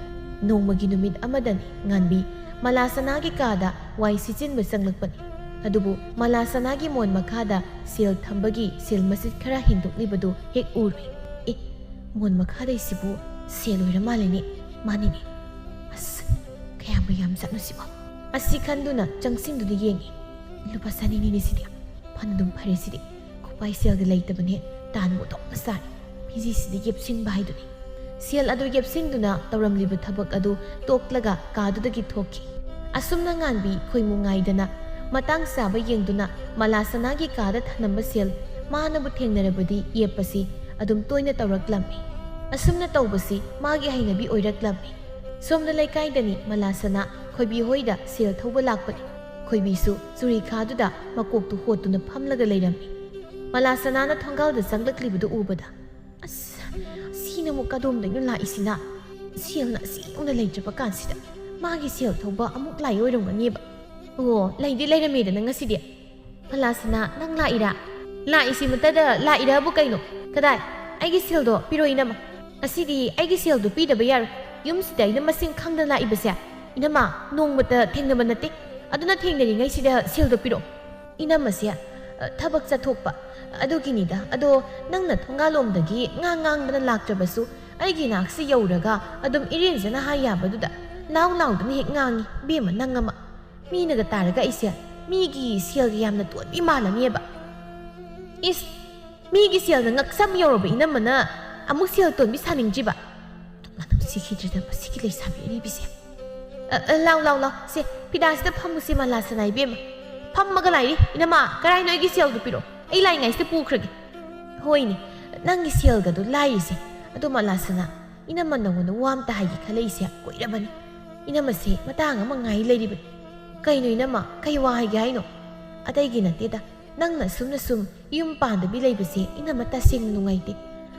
ꯅꯣꯡꯃꯒꯤ ꯅꯨꯃꯤꯠ ꯑꯃꯗꯅꯤ ꯉꯥꯟꯕꯤ ꯃꯂꯥꯁꯅꯥꯒꯤ ꯀꯥꯗ ꯋꯥꯏ ꯁꯤꯠꯆꯤꯟꯕ ꯆꯪꯂꯛꯄꯅꯤ꯫ ꯑꯗꯨꯕꯨ ꯃꯂꯥꯁꯅꯥꯒꯤ ꯃꯣꯟ ꯃꯈꯥꯗ ꯁꯦꯜ ꯊꯝꯕꯒꯤ ꯁꯦꯜ ꯃꯆꯤꯠ ꯈꯔ ꯍꯦꯟꯗꯣꯛꯂꯤꯕꯗꯨ ꯍꯦꯛ ꯎꯔꯨꯏ꯫ "ꯑꯦ, ꯃꯣꯟ ꯃꯈꯥꯗꯩꯁꯤꯕꯨ ꯁꯦꯜ ꯑꯣꯏꯔ ꯃꯥꯜꯂꯦꯅꯦ꯫ ꯃꯥꯅꯤꯅꯦ꯫ ꯑꯁ, ꯀꯌꯥꯝꯕꯨ ꯌꯥꯝ ꯆꯠꯅꯨꯁꯤꯕꯣ?" ꯑꯁꯤ ꯈꯟꯗꯨꯅ ꯆꯪꯁꯤꯟꯗꯨꯅ ꯌꯦꯡꯉꯤ꯫ "ꯂꯨꯄꯥ ꯆꯅꯤꯅꯤꯅꯦ ꯁꯤꯗꯤ꯫ ꯐꯅꯗꯨꯝ ꯐꯔꯦ ꯁꯤꯗꯤ꯫ ꯈꯨꯄꯥꯏ ꯁꯦꯜꯒ ꯂꯩꯇꯕꯅꯦ, ꯇꯥꯟꯕ ꯑꯣꯟꯊꯣꯛꯅ ꯆꯥꯔꯦ꯫ ꯐꯤꯖꯤꯁꯤꯗ ꯌꯦꯞꯁꯤꯟꯕ ꯍꯥꯏꯗꯨꯅꯤ꯫" ꯁꯦꯜ ꯑꯗꯨ ꯌꯦꯞꯁꯤꯟꯗꯨꯅ ꯇꯧꯔꯝꯂꯤꯕ ꯊꯕꯛ ꯑꯗꯨ ꯇꯣꯛꯂꯒ ꯀꯥꯗꯨꯗꯒꯤ ꯊꯣꯛꯈꯤ꯫ ꯑꯁꯨꯝꯅ ꯉꯥꯟꯕꯤ ꯈꯣꯏꯃꯨ ꯉꯥꯏꯗꯅ ꯃꯇꯥꯡ ꯆꯥꯕ ꯌꯦꯡꯗꯨꯅ ꯃꯂꯥꯁꯅꯥꯒꯤ ꯀꯥꯗ ꯊꯅꯝꯕ ꯁꯦꯜ ꯃꯥꯅꯕꯨ ꯊꯦꯡꯅꯔꯕꯗꯤ ꯌꯦꯞꯄꯁꯤ ꯑꯗꯨꯝ ꯇꯣꯏꯅ ꯇꯧꯔꯛꯂꯝꯃꯤ꯫ ꯑꯁꯨꯝꯅ ꯇꯧꯕꯁꯤ ꯃꯥꯒꯤ ꯍꯩꯅꯕꯤ ꯑꯣꯏꯔꯛꯂꯝꯃꯤ꯫ ꯁꯣꯝꯗ ꯂꯩꯀꯥꯏꯗꯅꯤ ꯃꯂꯥꯁꯅꯥ ꯈꯣꯏꯕꯤ ꯍꯣꯏꯗ ꯁꯦꯜ ꯊꯧꯕ ꯂꯥꯛꯄꯅꯤ꯫ ꯈꯣꯏꯕꯤꯁꯨ ꯆꯨꯔꯤꯈꯥꯗꯨꯗ ꯃꯀꯣꯛꯇꯨ ꯍꯣꯠꯇꯨꯅ ꯐꯝꯂꯒ ꯂꯩꯔꯝꯃꯤ꯫ ꯃꯂꯥꯁꯅꯥꯅ ꯊꯣꯡꯒꯥꯜꯗ ꯆꯪꯂꯛꯂꯤꯕꯗꯨ ꯎꯕꯗ, "ꯑꯁ, ꯁꯤꯅ ꯑꯃꯨꯛ ꯀꯗꯣꯝꯗꯩꯅꯣ ꯂꯥꯛꯏꯁꯤꯅ? ꯁꯦꯜꯅ ꯑꯁꯤ ꯌꯧꯅ ꯂꯩꯇ꯭ꯔꯕ ꯀꯥꯟꯁꯤꯗ ꯃꯥꯒꯤ ꯁꯦꯜ ꯊꯧꯕ ꯑꯃꯨꯛ ꯂꯥꯛꯏ ꯑꯣꯏꯔꯝꯒꯅꯦꯕ꯫ ꯑꯣ, ꯂꯩꯗꯤ ꯂꯩꯔꯝꯃꯦꯗꯅ ꯉꯁꯤꯗꯤ꯫ ꯃꯂꯥꯁꯅꯥ, ꯅꯪ ꯂꯥꯛꯏꯔꯥ? ꯂꯥꯛꯏꯁꯤꯃꯇꯗ ꯂꯥꯛꯏꯔꯕꯨ ꯀꯩꯅꯣ? ꯀꯗꯥꯏ? ꯑꯩꯒꯤ ꯁꯦꯜꯗꯣ ꯄꯤꯔꯣ ꯏꯅꯝꯃ꯫ ꯉꯁꯤꯗꯤ ꯑꯩꯒꯤ ꯁꯦꯜꯗꯣ ꯄꯤꯗꯕ ꯌꯥꯔꯣꯏ꯫ ꯌꯨꯝꯁꯤꯗ ꯑꯩꯅ ꯃꯁꯤꯡ ꯈꯪꯗꯅ ꯂꯥꯛꯏꯕꯁꯦ ꯏꯅꯝꯃ ꯅꯣꯡꯃꯇ ꯊꯦꯡꯅꯕ ꯅꯠꯇꯦ꯫ ꯑꯗꯨꯅ ꯊꯦꯡꯅꯔꯤꯉꯩꯁꯤꯗ ꯁꯦꯜꯗꯣ ꯄꯤꯔꯣ꯫ ꯏꯅꯝꯃꯁꯦ, ꯑ, ꯊꯕꯛ ꯆꯠꯊꯣꯛꯄ ꯑꯗꯨꯒꯤꯅꯤꯗ꯫ ꯑꯗꯣ ꯅꯪꯅ ꯊꯣꯡꯒꯥꯜꯂꯣꯝꯗꯒꯤ ꯉꯥꯡ ꯉꯥꯡꯗꯅ ꯂꯥꯛꯇ꯭ꯔꯕꯁꯨ ꯑꯩꯒꯤ ꯅꯥꯛꯁꯤ ꯌꯧꯔꯒ ꯑꯗꯨꯝ ꯏꯔꯦꯟꯖꯅ ꯍꯥꯏ ꯌꯥꯕꯗꯨꯗ ꯂꯥꯎ ꯂꯥꯎꯗꯅ ꯍꯦꯛ ꯉꯥꯡꯉꯤ꯫ ꯏꯕꯦꯝꯃ, ꯅꯪ ꯑꯃ꯫ ꯃꯤꯅꯒ ꯇꯥꯔꯒ ꯑꯩꯁꯦ ꯃꯤꯒꯤ ꯁꯦꯜꯒ ꯌꯥꯝꯅ ꯇꯣꯟꯕꯤ ꯃꯥꯜꯂꯅꯦꯕ꯫ ꯏꯁ, ꯃꯤꯒꯤ ꯁꯦꯜꯗ ꯉꯛꯁꯝ ꯌꯧꯔꯕ ꯏꯅꯝꯃꯅ ꯑꯃꯨꯛ ꯁꯦꯜ ꯇꯣꯟꯕꯤ ꯁꯥꯅꯤꯡꯗ꯭ꯔꯤꯕ? ꯃꯅꯝ ꯁꯤꯈꯤꯗ꯭ꯔꯦꯗ ꯃꯁꯤꯒꯤ ꯂꯩꯁꯥꯕꯤ ꯑꯔꯤꯕꯤꯁꯦ꯫ ꯑ, ꯑ, ꯂꯥꯎ, ꯂꯥꯎ, ꯂꯥꯎ꯫ ꯁꯦ, ꯐꯤꯗꯥꯁꯤꯗ ꯐꯝꯃꯨꯁꯦ, ꯃꯂꯥꯁꯅꯥ ꯏꯕꯦꯝꯃ꯫ ꯐꯝꯃꯒ ꯂꯥꯛꯏ꯫ ꯏꯅꯝꯃ, ꯀꯔꯥꯏꯅꯣ ꯑꯩꯒꯤ ꯁꯦꯜꯗꯨ ꯄꯤꯔꯛꯑꯣ꯫ ꯑꯩ ꯂꯥꯛꯏꯉꯩꯁꯤꯗ ꯄꯨꯈ꯭ꯔꯒꯦ꯫ ꯍꯣꯏꯅꯦ, ꯅꯪꯒꯤ ꯁꯦꯜꯒꯗꯨ ꯂꯥꯏꯔꯤꯁꯦ꯫ ꯑꯗꯣ ꯃꯂꯥꯁꯅꯥ, ꯏꯅꯝꯃ ꯅꯪꯉꯣꯟꯗ ꯋꯥ ꯑꯝꯇ ꯍꯥꯏꯒꯦ ꯈꯜꯂꯛꯏꯁꯦ ꯀꯨꯏꯔꯕꯅꯤ꯫ ꯏꯅꯝꯃꯁꯦ ꯃꯇꯥꯡ ꯑꯃ ꯉꯥꯏ ꯂꯩꯔꯤꯕꯅꯤ꯫ ꯀꯩꯅꯣ ꯏꯅꯝꯃ, ꯀꯩ ꯋꯥ ꯍꯥꯏꯒꯦ ꯍꯥꯏꯅꯣ? ꯑꯇꯩꯒꯤ ꯅꯠꯇꯦꯗ, ꯅꯪꯅ ꯑꯁꯨꯝꯅ ꯁꯨꯝ ꯌꯨꯝ ꯄꯥꯟꯗꯕꯤ ꯂꯩꯕꯁꯦ ꯏꯅꯝꯃ ꯇꯁꯦꯡꯅ ꯅꯨꯡꯉꯥꯏꯇꯦ꯫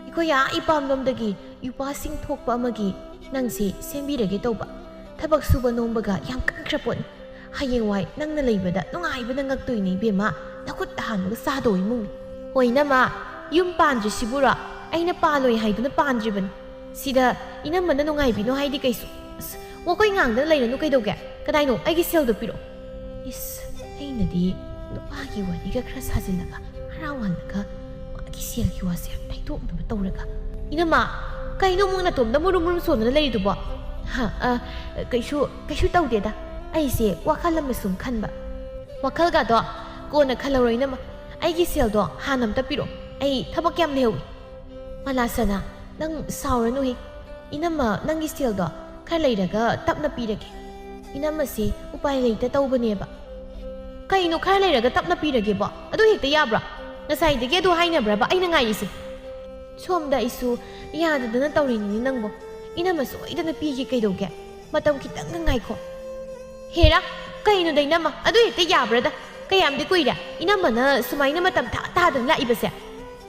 ꯑꯩꯈꯣꯏ ꯑꯥ ꯏꯄꯥꯝꯂꯣꯝꯗꯒꯤ ꯌꯨꯄꯥꯁꯤꯡ ꯊꯣꯛꯄ ꯑꯃꯒꯤ ꯅꯪꯁꯦ ꯁꯦꯝꯕꯤꯔꯒꯦ ꯇꯧꯕ꯫ ꯊꯕꯛ ꯁꯨꯕ ꯅꯣꯝꯕꯒ ꯌꯥꯝ ꯀꯟꯈ꯭ꯔ ꯄꯣꯠꯅꯤ꯫ ꯍꯌꯦꯡꯋꯥꯏ ꯅꯪꯅ ꯂꯩꯕꯗ ꯅꯨꯡꯉꯥꯏꯕꯅ ꯉꯛꯇꯣꯏꯅꯦ ꯏꯕꯦꯝꯃ, ꯅꯈꯨꯠ ꯍꯥꯟꯕꯒ ꯆꯥꯗꯧ ꯏꯃꯨꯡꯅꯤ꯫ ꯍꯣꯏ ꯏꯅꯝꯃ, ꯌꯨꯝ ꯄꯥꯟꯗ꯭ꯔꯤꯁꯤꯕꯨꯔꯣ? ꯑꯩꯅ ꯄꯥꯜꯂꯣꯏ ꯍꯥꯏꯗꯨꯅ ꯄꯥꯟꯗ꯭ꯔꯤꯕꯅꯤ꯫ ꯁꯤꯗ ꯏꯅꯝꯃꯅ ꯅꯨꯡꯉꯥꯏꯕꯤꯅꯣ ꯍꯥꯏꯗꯤ ꯀꯩꯁꯨ? ꯑꯁ, ꯋꯥꯈꯣꯏ ꯉꯥꯡꯗꯅ ꯂꯩꯔꯅꯨ ꯀꯩꯗꯧꯒꯦ? ꯀꯗꯥꯏꯅꯣ? ꯑꯩꯒꯤ ꯁꯦꯜꯗꯣ ꯄꯤꯔꯛꯑꯣ꯫ ꯏꯁ, ꯑꯩꯅꯗꯤ ꯅꯨꯄꯥꯒꯤ ꯋꯥꯔꯤꯒ ꯈꯔ ꯁꯥꯖꯤꯜꯂꯒ ꯍꯔꯥꯎꯍꯜꯂꯒ ꯃꯥꯒꯤ ꯁꯦꯜꯒꯤ ꯋꯥꯁꯦ ꯌꯥꯝ ꯊꯩꯗꯣꯛꯅꯕ ꯇꯧꯔꯒ꯫ ꯏꯅꯝꯃ, ꯀꯩꯅꯣ ꯑꯃꯨꯛ ꯅꯇꯣꯝꯗ ꯃꯨꯔꯨꯝ ꯃꯨꯔꯨꯝ ꯁꯣꯟꯗꯅ ꯂꯩꯔꯤꯗꯨꯕꯣ? ꯍꯥ, ꯑ, ꯀꯩꯁꯨ, ꯀꯩꯁꯨ ꯇꯧꯗꯦꯗ꯫ ꯑꯩꯁꯦ ꯋꯥꯈꯜ ꯑꯃ ꯁꯨꯝ ꯈꯟꯕ꯫ ꯋꯥꯈꯜꯒꯗꯣ ꯀꯣꯟꯅ ꯈꯜꯍꯧꯔꯣ ꯏꯅꯝꯃ꯫ ꯑꯩꯒꯤ ꯁꯦꯜꯗꯣ ꯍꯥꯟꯅ ꯑꯝꯇ ꯄꯤꯔꯛꯑꯣ꯫ ꯑꯩ ꯊꯕꯛ ꯌꯥꯝ ꯂꯩꯍꯧꯏ꯫ ꯃꯂꯥꯁꯅꯥ, ꯅꯪ ꯁꯥꯎꯔꯅꯨꯍꯦ꯫ ꯏꯅꯝꯃ, ꯅꯪꯒꯤ ꯁꯦꯜꯗꯣ ꯈꯔ ꯂꯩꯔꯒ ꯇꯞꯅ ꯄꯤꯔꯒꯦ꯫ ꯏꯅꯝꯃꯁꯦ ꯎꯄꯥꯏ ꯂꯩꯇ ꯇꯧꯕꯅꯦꯕ꯫ ꯀꯩꯅꯣ ꯈꯔ ꯂꯩꯔꯒ ꯇꯞꯅ ꯄꯤꯔꯒꯦꯕꯣ? ꯑꯗꯨ ꯍꯦꯛꯇ ꯌꯥꯕ꯭ꯔꯣ? ꯉꯁꯥꯏꯗꯒꯤ ꯑꯗꯨ ꯍꯥꯏꯅꯕ꯭ꯔꯕ ꯑꯩꯅ ꯉꯥꯏꯔꯤꯁꯦ? ꯁꯣꯝꯗ ꯑꯩꯁꯨ ꯌꯥꯗꯗꯅ ꯇꯧꯔꯤꯅꯤꯅꯦ ꯅꯪꯕꯣ꯫ ꯏꯅꯝꯃ ꯁꯣꯏꯗꯅ ꯄꯤꯒꯦ, ꯀꯩꯗꯧꯒꯦ? ꯃꯇꯝ ꯈꯤꯇꯪꯒ ꯉꯥꯏꯈꯣ꯫ ꯍꯦꯔꯥ, ꯀꯩꯅꯣꯗ ꯏꯅꯝꯃ, ꯑꯗꯨ ꯍꯦꯛꯇ ꯌꯥꯕ꯭ꯔꯥꯗ? ꯀꯌꯥꯝꯗꯤ ꯀꯨꯏꯔꯦ ꯏꯅꯝꯃꯅ ꯁꯨꯃꯥꯏꯅ ꯃꯇꯝ ꯊꯥ ꯊꯥꯗꯅ ꯂꯥꯛꯏꯕꯁꯦ?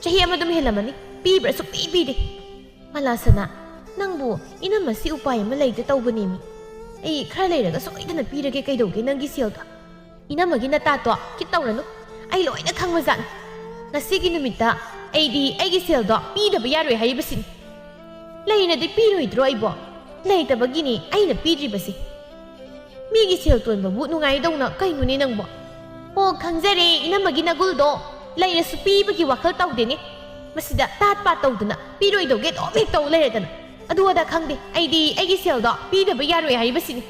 ꯆꯍꯤ ꯑꯃ ꯑꯗꯨꯝ ꯍꯦꯜꯂꯝꯃꯅꯤ꯫ ꯄꯤꯕ꯭ꯔꯥ? ꯁꯨꯛꯄꯤ ꯄꯤꯗꯦ꯫ ꯃꯂꯥꯁꯅꯥ, ꯅꯪꯕꯨ ꯏꯅꯝꯃꯁꯤ ꯎꯄꯥꯏ ꯑꯃ ꯂꯩꯇ ꯇꯧꯕꯅꯦꯃꯤ꯫ ꯑꯩ ꯈꯔ ꯂꯩꯔꯒ ꯁꯣꯏꯗꯅ ꯄꯤꯔꯒꯦ, ꯀꯩꯗꯧꯒꯦ ꯅꯪꯒꯤ ꯁꯦꯜꯗꯣ? ꯏꯅꯝꯃꯒꯤ ꯅꯇꯥꯇꯣ ꯈꯤꯠ ꯇꯧꯔꯅꯨ꯫ ꯑꯩ ꯂꯣꯏꯅ ꯈꯪꯕꯖꯥꯠꯅꯤ꯫ ꯉꯁꯤꯒꯤ ꯅꯨꯃꯤꯠꯇ ꯑꯩꯗꯤ ꯑꯩꯒꯤ ꯁꯦꯜꯗꯣ ꯄꯤꯗꯕ ꯌꯥꯔꯣꯏ ꯍꯥꯏꯔꯤꯕꯁꯤꯅꯤ꯫ ꯂꯩꯔꯗꯤ ꯄꯤꯔꯣꯏꯗ꯭ꯔꯣ ꯑꯩꯕꯣ? ꯂꯩꯇꯕꯒꯤꯅꯤ ꯑꯩꯅ ꯄꯤꯗ꯭ꯔꯤꯕꯁꯤ꯫ ꯃꯤꯒꯤ ꯁꯦꯜ ꯇꯣꯟꯕꯕꯨ ꯅꯨꯡꯉꯥꯏꯗꯧꯅ ꯀꯩꯅꯣꯅꯦ ꯅꯪꯕꯣ? ꯑꯣ, ꯈꯪꯖꯔꯦ, ꯏꯅꯝꯃꯒꯤ ꯅꯒꯨꯜꯗꯣ꯫ ꯂꯩꯔꯁꯨ ꯄꯤꯕꯒꯤ ꯋꯥꯈꯜ ꯇꯧꯗꯦꯅꯦ꯫ ꯃꯁꯤꯗ ꯇꯥꯠ ꯄꯥꯠ ꯇꯧꯗꯅ ꯄꯤꯔꯣꯏꯗꯧꯒꯤ ꯑꯗꯨꯝ ꯍꯦꯛ ꯇꯧ ꯂꯩꯔꯗꯅ꯫ ꯑꯗꯨ ꯑꯗꯥ ꯈꯪꯗꯦ, ꯑꯩꯗꯤ ꯑꯩꯒꯤ ꯁꯦꯜꯗꯣ ꯄꯤꯗꯕ ꯌꯥꯔꯣꯏ ꯍꯥꯏꯔꯤꯕꯁꯤꯅꯤ꯫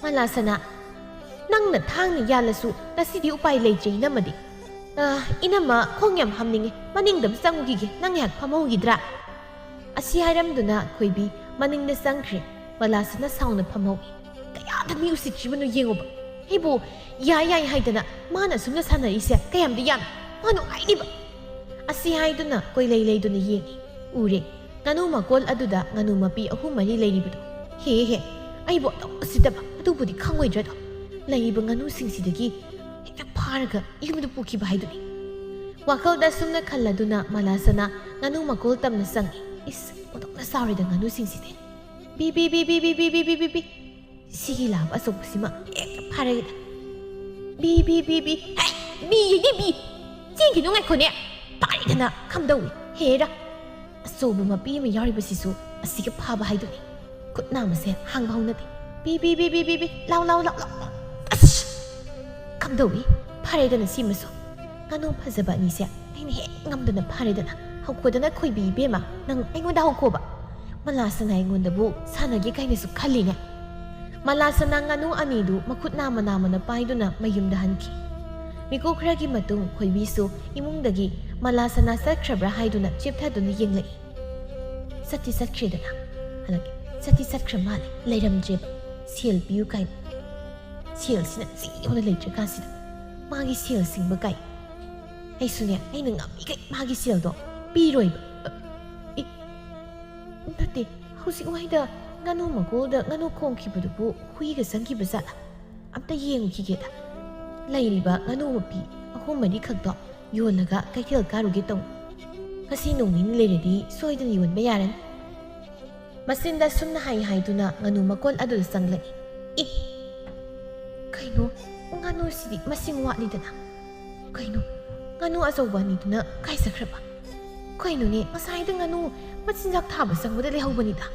ꯃꯂꯥꯁꯅꯥ, ꯅꯪꯅ ꯊꯥꯡꯅ ꯌꯥꯜꯂꯁꯨ ꯉꯁꯤꯗꯤ ꯎꯄꯥꯏ ꯂꯩꯇ꯭ꯔꯦ ꯏꯅꯝꯃꯗꯤ꯫ ꯑ, ꯏꯅꯝꯃ ꯈꯣꯡ ꯌꯥꯝ ꯍꯥꯝꯅꯤꯡꯉꯦ, ꯃꯅꯤꯡꯗ ꯑꯃ ꯆꯪꯉꯨꯈꯤꯒꯦ, ꯅꯪ ꯉꯥꯏꯍꯥꯛ ꯐꯝꯍꯧꯈꯤꯗ꯭ꯔꯥ? ꯑꯁꯤ ꯍꯥꯏꯔꯝꯗꯨꯅ ꯈꯣꯏꯕꯤ ꯃꯅꯤꯡꯗ ꯆꯪꯈ꯭ꯔꯦ꯫ ꯃꯂꯥꯁꯅꯥ ꯁꯥꯎꯅ ꯐꯝꯍꯧꯏ꯫ ꯀꯌꯥꯗ ꯃꯤ ꯎꯁꯤꯠꯇ꯭ꯔꯤꯕꯅꯣ ꯌꯦꯡꯉꯨꯕ꯫ ꯑꯩꯕꯨ ꯌꯥꯏ ꯌꯥꯏ ꯍꯥꯏꯗꯅ ꯃꯥꯅ ꯑꯁꯨꯝꯅ ꯁꯥꯟꯅꯔꯤꯁꯦ ꯀꯌꯥꯝꯗꯤ ꯌꯥꯝꯃꯤ꯫ ꯃꯥ ꯅꯨꯡꯉꯥꯏꯅꯤꯕ꯫ ꯑꯁꯤ ꯍꯥꯏꯗꯨꯅ ꯀꯣꯏꯂꯩ ꯂꯩꯗꯨꯅ ꯌꯦꯡꯉꯤ꯫ ꯎꯔꯦ꯫ ꯉꯥꯅꯨ ꯃꯀꯣꯜ ꯑꯗꯨꯗ ꯉꯥꯅꯨ ꯃꯄꯤ ꯑꯍꯨꯝ ꯃꯔꯤ ꯂꯩꯔꯤꯕꯗꯣ꯫ ꯍꯦ ꯍꯦ, ꯑꯩꯕꯨ ꯑꯗꯨꯝ ꯎꯁꯤꯠꯇꯕ ꯑꯗꯨꯕꯨꯗꯤ ꯈꯪꯉꯣꯏꯗ꯭ꯔꯗꯣ꯫ ꯂꯩꯔꯤꯕ ꯉꯥꯅꯨꯁꯤꯡꯁꯤꯗꯒꯤ ꯍꯦꯛꯇ ꯐꯥꯔꯒ ꯌꯨꯝꯗ ꯄꯨꯈꯤꯕ ꯍꯥꯏꯗꯨꯅꯤ꯫ ꯋꯥꯈꯜꯗ ꯁꯨꯝꯅ ꯈꯜꯂꯗꯨꯅ ꯃꯂꯥꯁꯅꯥ ꯉꯥꯅꯨ ꯃꯀꯣꯜ ꯇꯝꯅ ꯆꯪꯉꯤ꯫ ꯏꯁ, ꯑꯣꯟꯊꯣꯛꯅ ꯆꯥꯎꯔꯦꯗ ꯉꯥꯅꯨꯁꯤꯡꯁꯤꯗꯤ꯫ B, B, B. ꯁꯤꯒꯤ ꯂꯥꯕ ꯑꯆꯧꯕꯁꯤꯃ ꯍꯦꯛꯇ ꯐꯥꯔꯒꯦꯗ꯫ B, B, B, B. ꯍꯦ, ꯕꯤ ꯍꯥꯏꯗꯤ ꯕꯤ꯫ ꯆꯦꯟꯈꯤꯅꯨ, ꯉꯥꯏꯈꯣꯅꯦ꯫ ꯐꯥꯔꯦꯗꯅ ꯀꯝꯗꯧꯏ? ꯍꯦꯔꯥ꯫ ꯑꯆꯧꯕ ꯃꯄꯤ ꯑꯃ ꯌꯥꯎꯔꯤꯕꯁꯤꯁꯨ ꯑꯁꯤꯒ ꯐꯥꯕ ꯍꯥꯏꯗꯨꯅꯤ꯫ ꯈꯨꯠ ꯅꯥꯝꯃꯁꯦ ꯍꯥꯡꯕ ꯍꯧꯅꯗꯦ꯫ B, B, B. ꯂꯥꯎ, ꯂꯥꯎ, ꯂꯥꯎ, ꯂꯥꯎ꯫ ꯑꯁ! ꯀꯝꯗꯧꯏ? ꯐꯥꯔꯦꯗꯅ ꯁꯤꯃꯁꯨ꯫ ꯉꯥꯅꯨ ꯐꯖꯕ ꯑꯅꯤꯁꯦ ꯑꯩꯅ ꯍꯦꯛ ꯉꯝꯗꯅ ꯐꯥꯔꯦꯗꯅ꯫ ꯍꯧꯈꯣꯗꯅ ꯈꯣꯏꯕꯤ ꯏꯕꯦꯝꯃ, ꯅꯪ ꯑꯩꯉꯣꯟꯗ ꯍꯧꯈꯣꯕ꯫ ꯃꯂꯥꯁꯅꯥ ꯑꯩꯉꯣꯟꯗꯕꯨ ꯁꯥꯟꯅꯒꯦ ꯀꯥꯏꯅꯁꯨ ꯈꯜꯂꯤꯅꯦ꯫ ꯃꯂꯥꯁꯅꯥ ꯉꯥꯅꯨ ꯑꯅꯤꯗꯨ ꯃꯈꯨꯠ ꯅꯥꯝꯃ ꯅꯥꯝꯃꯅ ꯄꯥꯏꯗꯨꯅ ꯃꯌꯨꯝꯗ ꯍꯟꯈꯤ꯫ ꯃꯤꯀꯨꯞ ꯈꯔꯒꯤ ꯃꯇꯨꯡ ꯈꯣꯏꯕꯤꯁꯨ ꯏꯃꯨꯡꯗꯒꯤ ꯃꯂꯥꯁꯅꯥ ꯆꯠꯈ꯭ꯔꯕ꯭ꯔꯥ ꯍꯥꯏꯗꯨꯅ ꯆꯦꯞꯊꯗꯨꯅ ꯌꯦꯡꯂꯛꯏ꯫ ꯆꯠꯇꯤ ꯆꯠꯈ꯭ꯔꯦꯗꯅ꯫ ꯍꯜꯂꯛꯀꯦ꯫ ꯆꯠꯇꯤ ꯆꯠꯈ꯭ꯔ ꯃꯥꯜꯂꯦ꯫ ꯂꯩꯔꯝꯗ꯭ꯔꯦꯕ꯫ ꯁꯦꯜ ꯄꯤꯌꯨ ꯀꯥꯏꯅ꯫ ꯁꯦꯜꯁꯤꯅ ꯆꯤ ꯌꯧꯅ ꯂꯩꯇ꯭ꯔꯀꯥꯟꯁꯤꯗ꯫ ꯃꯥꯒꯤ ꯁꯦꯜ ꯁꯤꯡꯕ ꯀꯥꯏ꯫ ꯑꯩꯁꯨꯅꯦ, ꯑꯩꯅ ꯉꯝꯃꯤꯈꯩ ꯃꯥꯒꯤ ꯁꯦꯜꯗꯣ ꯄꯤꯔꯣꯏꯕ? ꯑ, ꯏ, ꯅꯠꯇꯦ, ꯍꯧꯖꯤꯛ ꯋꯥꯏꯗ ꯉꯥꯅꯨ ꯃꯀꯣꯜꯗ ꯉꯥꯅꯨ ꯈꯣꯡꯈꯤꯕꯗꯨꯕꯨ ꯍꯨꯏꯒ ꯆꯪꯈꯤꯕ ꯖꯥꯠꯂ? ꯑꯝꯇ ꯌꯦꯡꯉꯨꯈꯤꯒꯦꯗ꯫ ꯂꯩꯔꯤꯕ ꯉꯥꯅꯨ ꯃꯄꯤ ꯑꯍꯨꯝ ꯃꯔꯤꯈꯛꯇꯣ ꯌꯣꯜꯂꯒ ꯀꯩꯊꯦꯜ ꯀꯥꯔꯨꯒꯦ ꯇꯧꯅꯤ꯫ ꯉꯁꯤ ꯅꯣꯡ ꯅꯤꯅꯤ ꯂꯩꯔꯗꯤ ꯁꯣꯏꯗꯅ ꯌꯣꯟꯕ ꯌꯥꯔꯅꯤ꯫ ꯃꯆꯤꯟꯗ ꯁꯨꯝꯅ ꯍꯥꯏ ꯍꯥꯏꯗꯨꯅ ꯉꯥꯅꯨ ꯃꯀꯣꯜ ꯑꯗꯨꯗ ꯆꯪꯂꯛꯏ꯫ ꯏ! ꯀꯩꯅꯣ, ꯉꯥꯅꯨꯁꯤꯗꯤ ꯃꯁꯤꯡ ꯋꯥꯠꯂꯤꯗꯅ? ꯀꯩꯅꯣ, ꯉꯥꯅꯨ ꯑꯆꯧꯕ ꯑꯅꯤꯗꯨꯅ ꯀꯥꯏ ꯆꯠꯈ꯭ꯔꯕ? ꯀꯩꯅꯣꯅꯦ, ꯉꯁꯥꯏꯗ ꯉꯥꯅꯨ ꯃꯆꯤꯟꯖꯥꯛ ꯊꯥꯕ ꯆꯪꯕꯗ ꯂꯩꯍꯧꯕꯅꯤꯗ꯫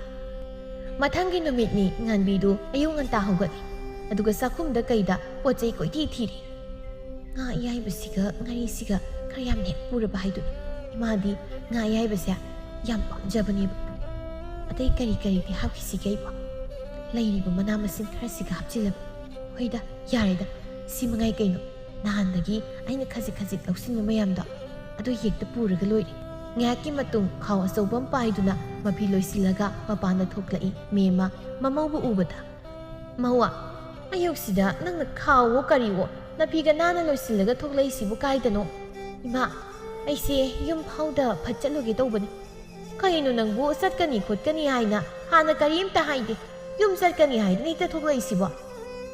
ꯃꯊꯪꯒꯤ ꯅꯨꯃꯤꯠꯅꯤ ꯉꯥꯟꯕꯤꯗꯨ ꯑꯌꯨꯛ ꯉꯟꯇꯥ ꯍꯧꯒꯠꯂꯤ, ꯑꯗꯨꯒ ꯆꯥꯛꯈꯨꯝꯗ ꯀꯩꯗ ꯄꯣꯠ ꯆꯩ ꯀꯣꯏꯊꯤ ꯊꯤꯔꯤ꯫ ꯉꯥ ꯑꯌꯥꯏꯕꯁꯤꯒ ꯉꯥꯔꯤꯁꯤꯒ ꯈꯔ ꯌꯥꯝ ꯍꯦꯛ ꯄꯨꯔꯕ ꯍꯥꯏꯗꯨꯅꯤ꯫ ꯏꯃꯥꯗꯤ ꯉꯥ ꯑꯌꯥꯏꯕꯁꯦ ꯌꯥꯝ ꯄꯥꯝꯖꯕꯅꯦꯕ꯫ ꯑꯇꯩ ꯀꯔꯤ ꯀꯔꯤꯗꯤ ꯍꯥꯞꯈꯤꯁꯤꯒꯦ ꯑꯩꯕꯣ? ꯂꯩꯔꯤꯕ ꯃꯅꯥ ꯃꯁꯤꯡ ꯈꯔꯁꯤꯒ ꯍꯥꯞꯆꯤꯜꯂꯕ꯫ ꯍꯣꯏꯗ, ꯌꯥꯔꯦꯗ, ꯁꯤ ꯃꯉꯥꯏ ꯀꯩꯅꯣ꯫ ꯅꯍꯥꯟꯗꯒꯤ ꯑꯩꯅ ꯈꯖꯤꯛ ꯈꯖꯤꯛ ꯂꯧꯁꯤꯟꯕ ꯃꯌꯥꯝꯗꯣ ꯑꯗꯨ ꯍꯦꯛꯇ ꯄꯨꯔꯒ ꯂꯣꯏꯔꯦ꯫ ꯉꯥꯏꯍꯥꯛꯀꯤ ꯃꯇꯨꯡ ꯈꯥꯎ ꯑꯆꯧꯕ ꯑꯃ ꯄꯥꯏꯗꯨꯅ ꯃꯐꯤ ꯂꯣꯏꯁꯤꯜꯂꯒ ꯃꯄꯥꯟꯗ ꯊꯣꯛꯂꯛꯏ ꯃꯦꯝꯃ ꯃꯃꯧꯕꯨ ꯎꯕꯗ꯫ "ꯃꯧꯋꯥ, ꯑꯌꯨꯛꯁꯤꯗ ꯅꯪꯅ ꯈꯥꯎꯋꯣ ꯀꯔꯤꯋꯣ ꯅꯐꯤꯒ ꯅꯥꯟꯅ ꯂꯣꯏꯁꯤꯜꯂꯒ ꯊꯣꯛꯂꯛꯏꯁꯤꯕꯨ ꯀꯥꯏꯗꯅꯣ?" "ꯏꯃꯥ, ꯑꯩꯁꯦ ꯌꯨꯝ ꯐꯥꯎꯗ ꯐꯠ ꯆꯠꯂꯨꯒꯦ ꯇꯧꯕꯅꯤ꯫" "ꯀꯩꯅꯣ ꯅꯪꯕꯨ ꯆꯠꯀꯅꯤ ꯈꯣꯠꯀꯅꯤ ꯍꯥꯏꯅ ꯍꯥꯟꯅ ꯀꯔꯤꯝꯇ ꯍꯥꯏꯗꯦ? ꯌꯨꯝ ꯆꯠꯀꯅꯤ ꯍꯥꯏꯗꯅ ꯍꯦꯛꯇ ꯊꯣꯛꯂꯛꯏꯁꯤꯕꯣ?"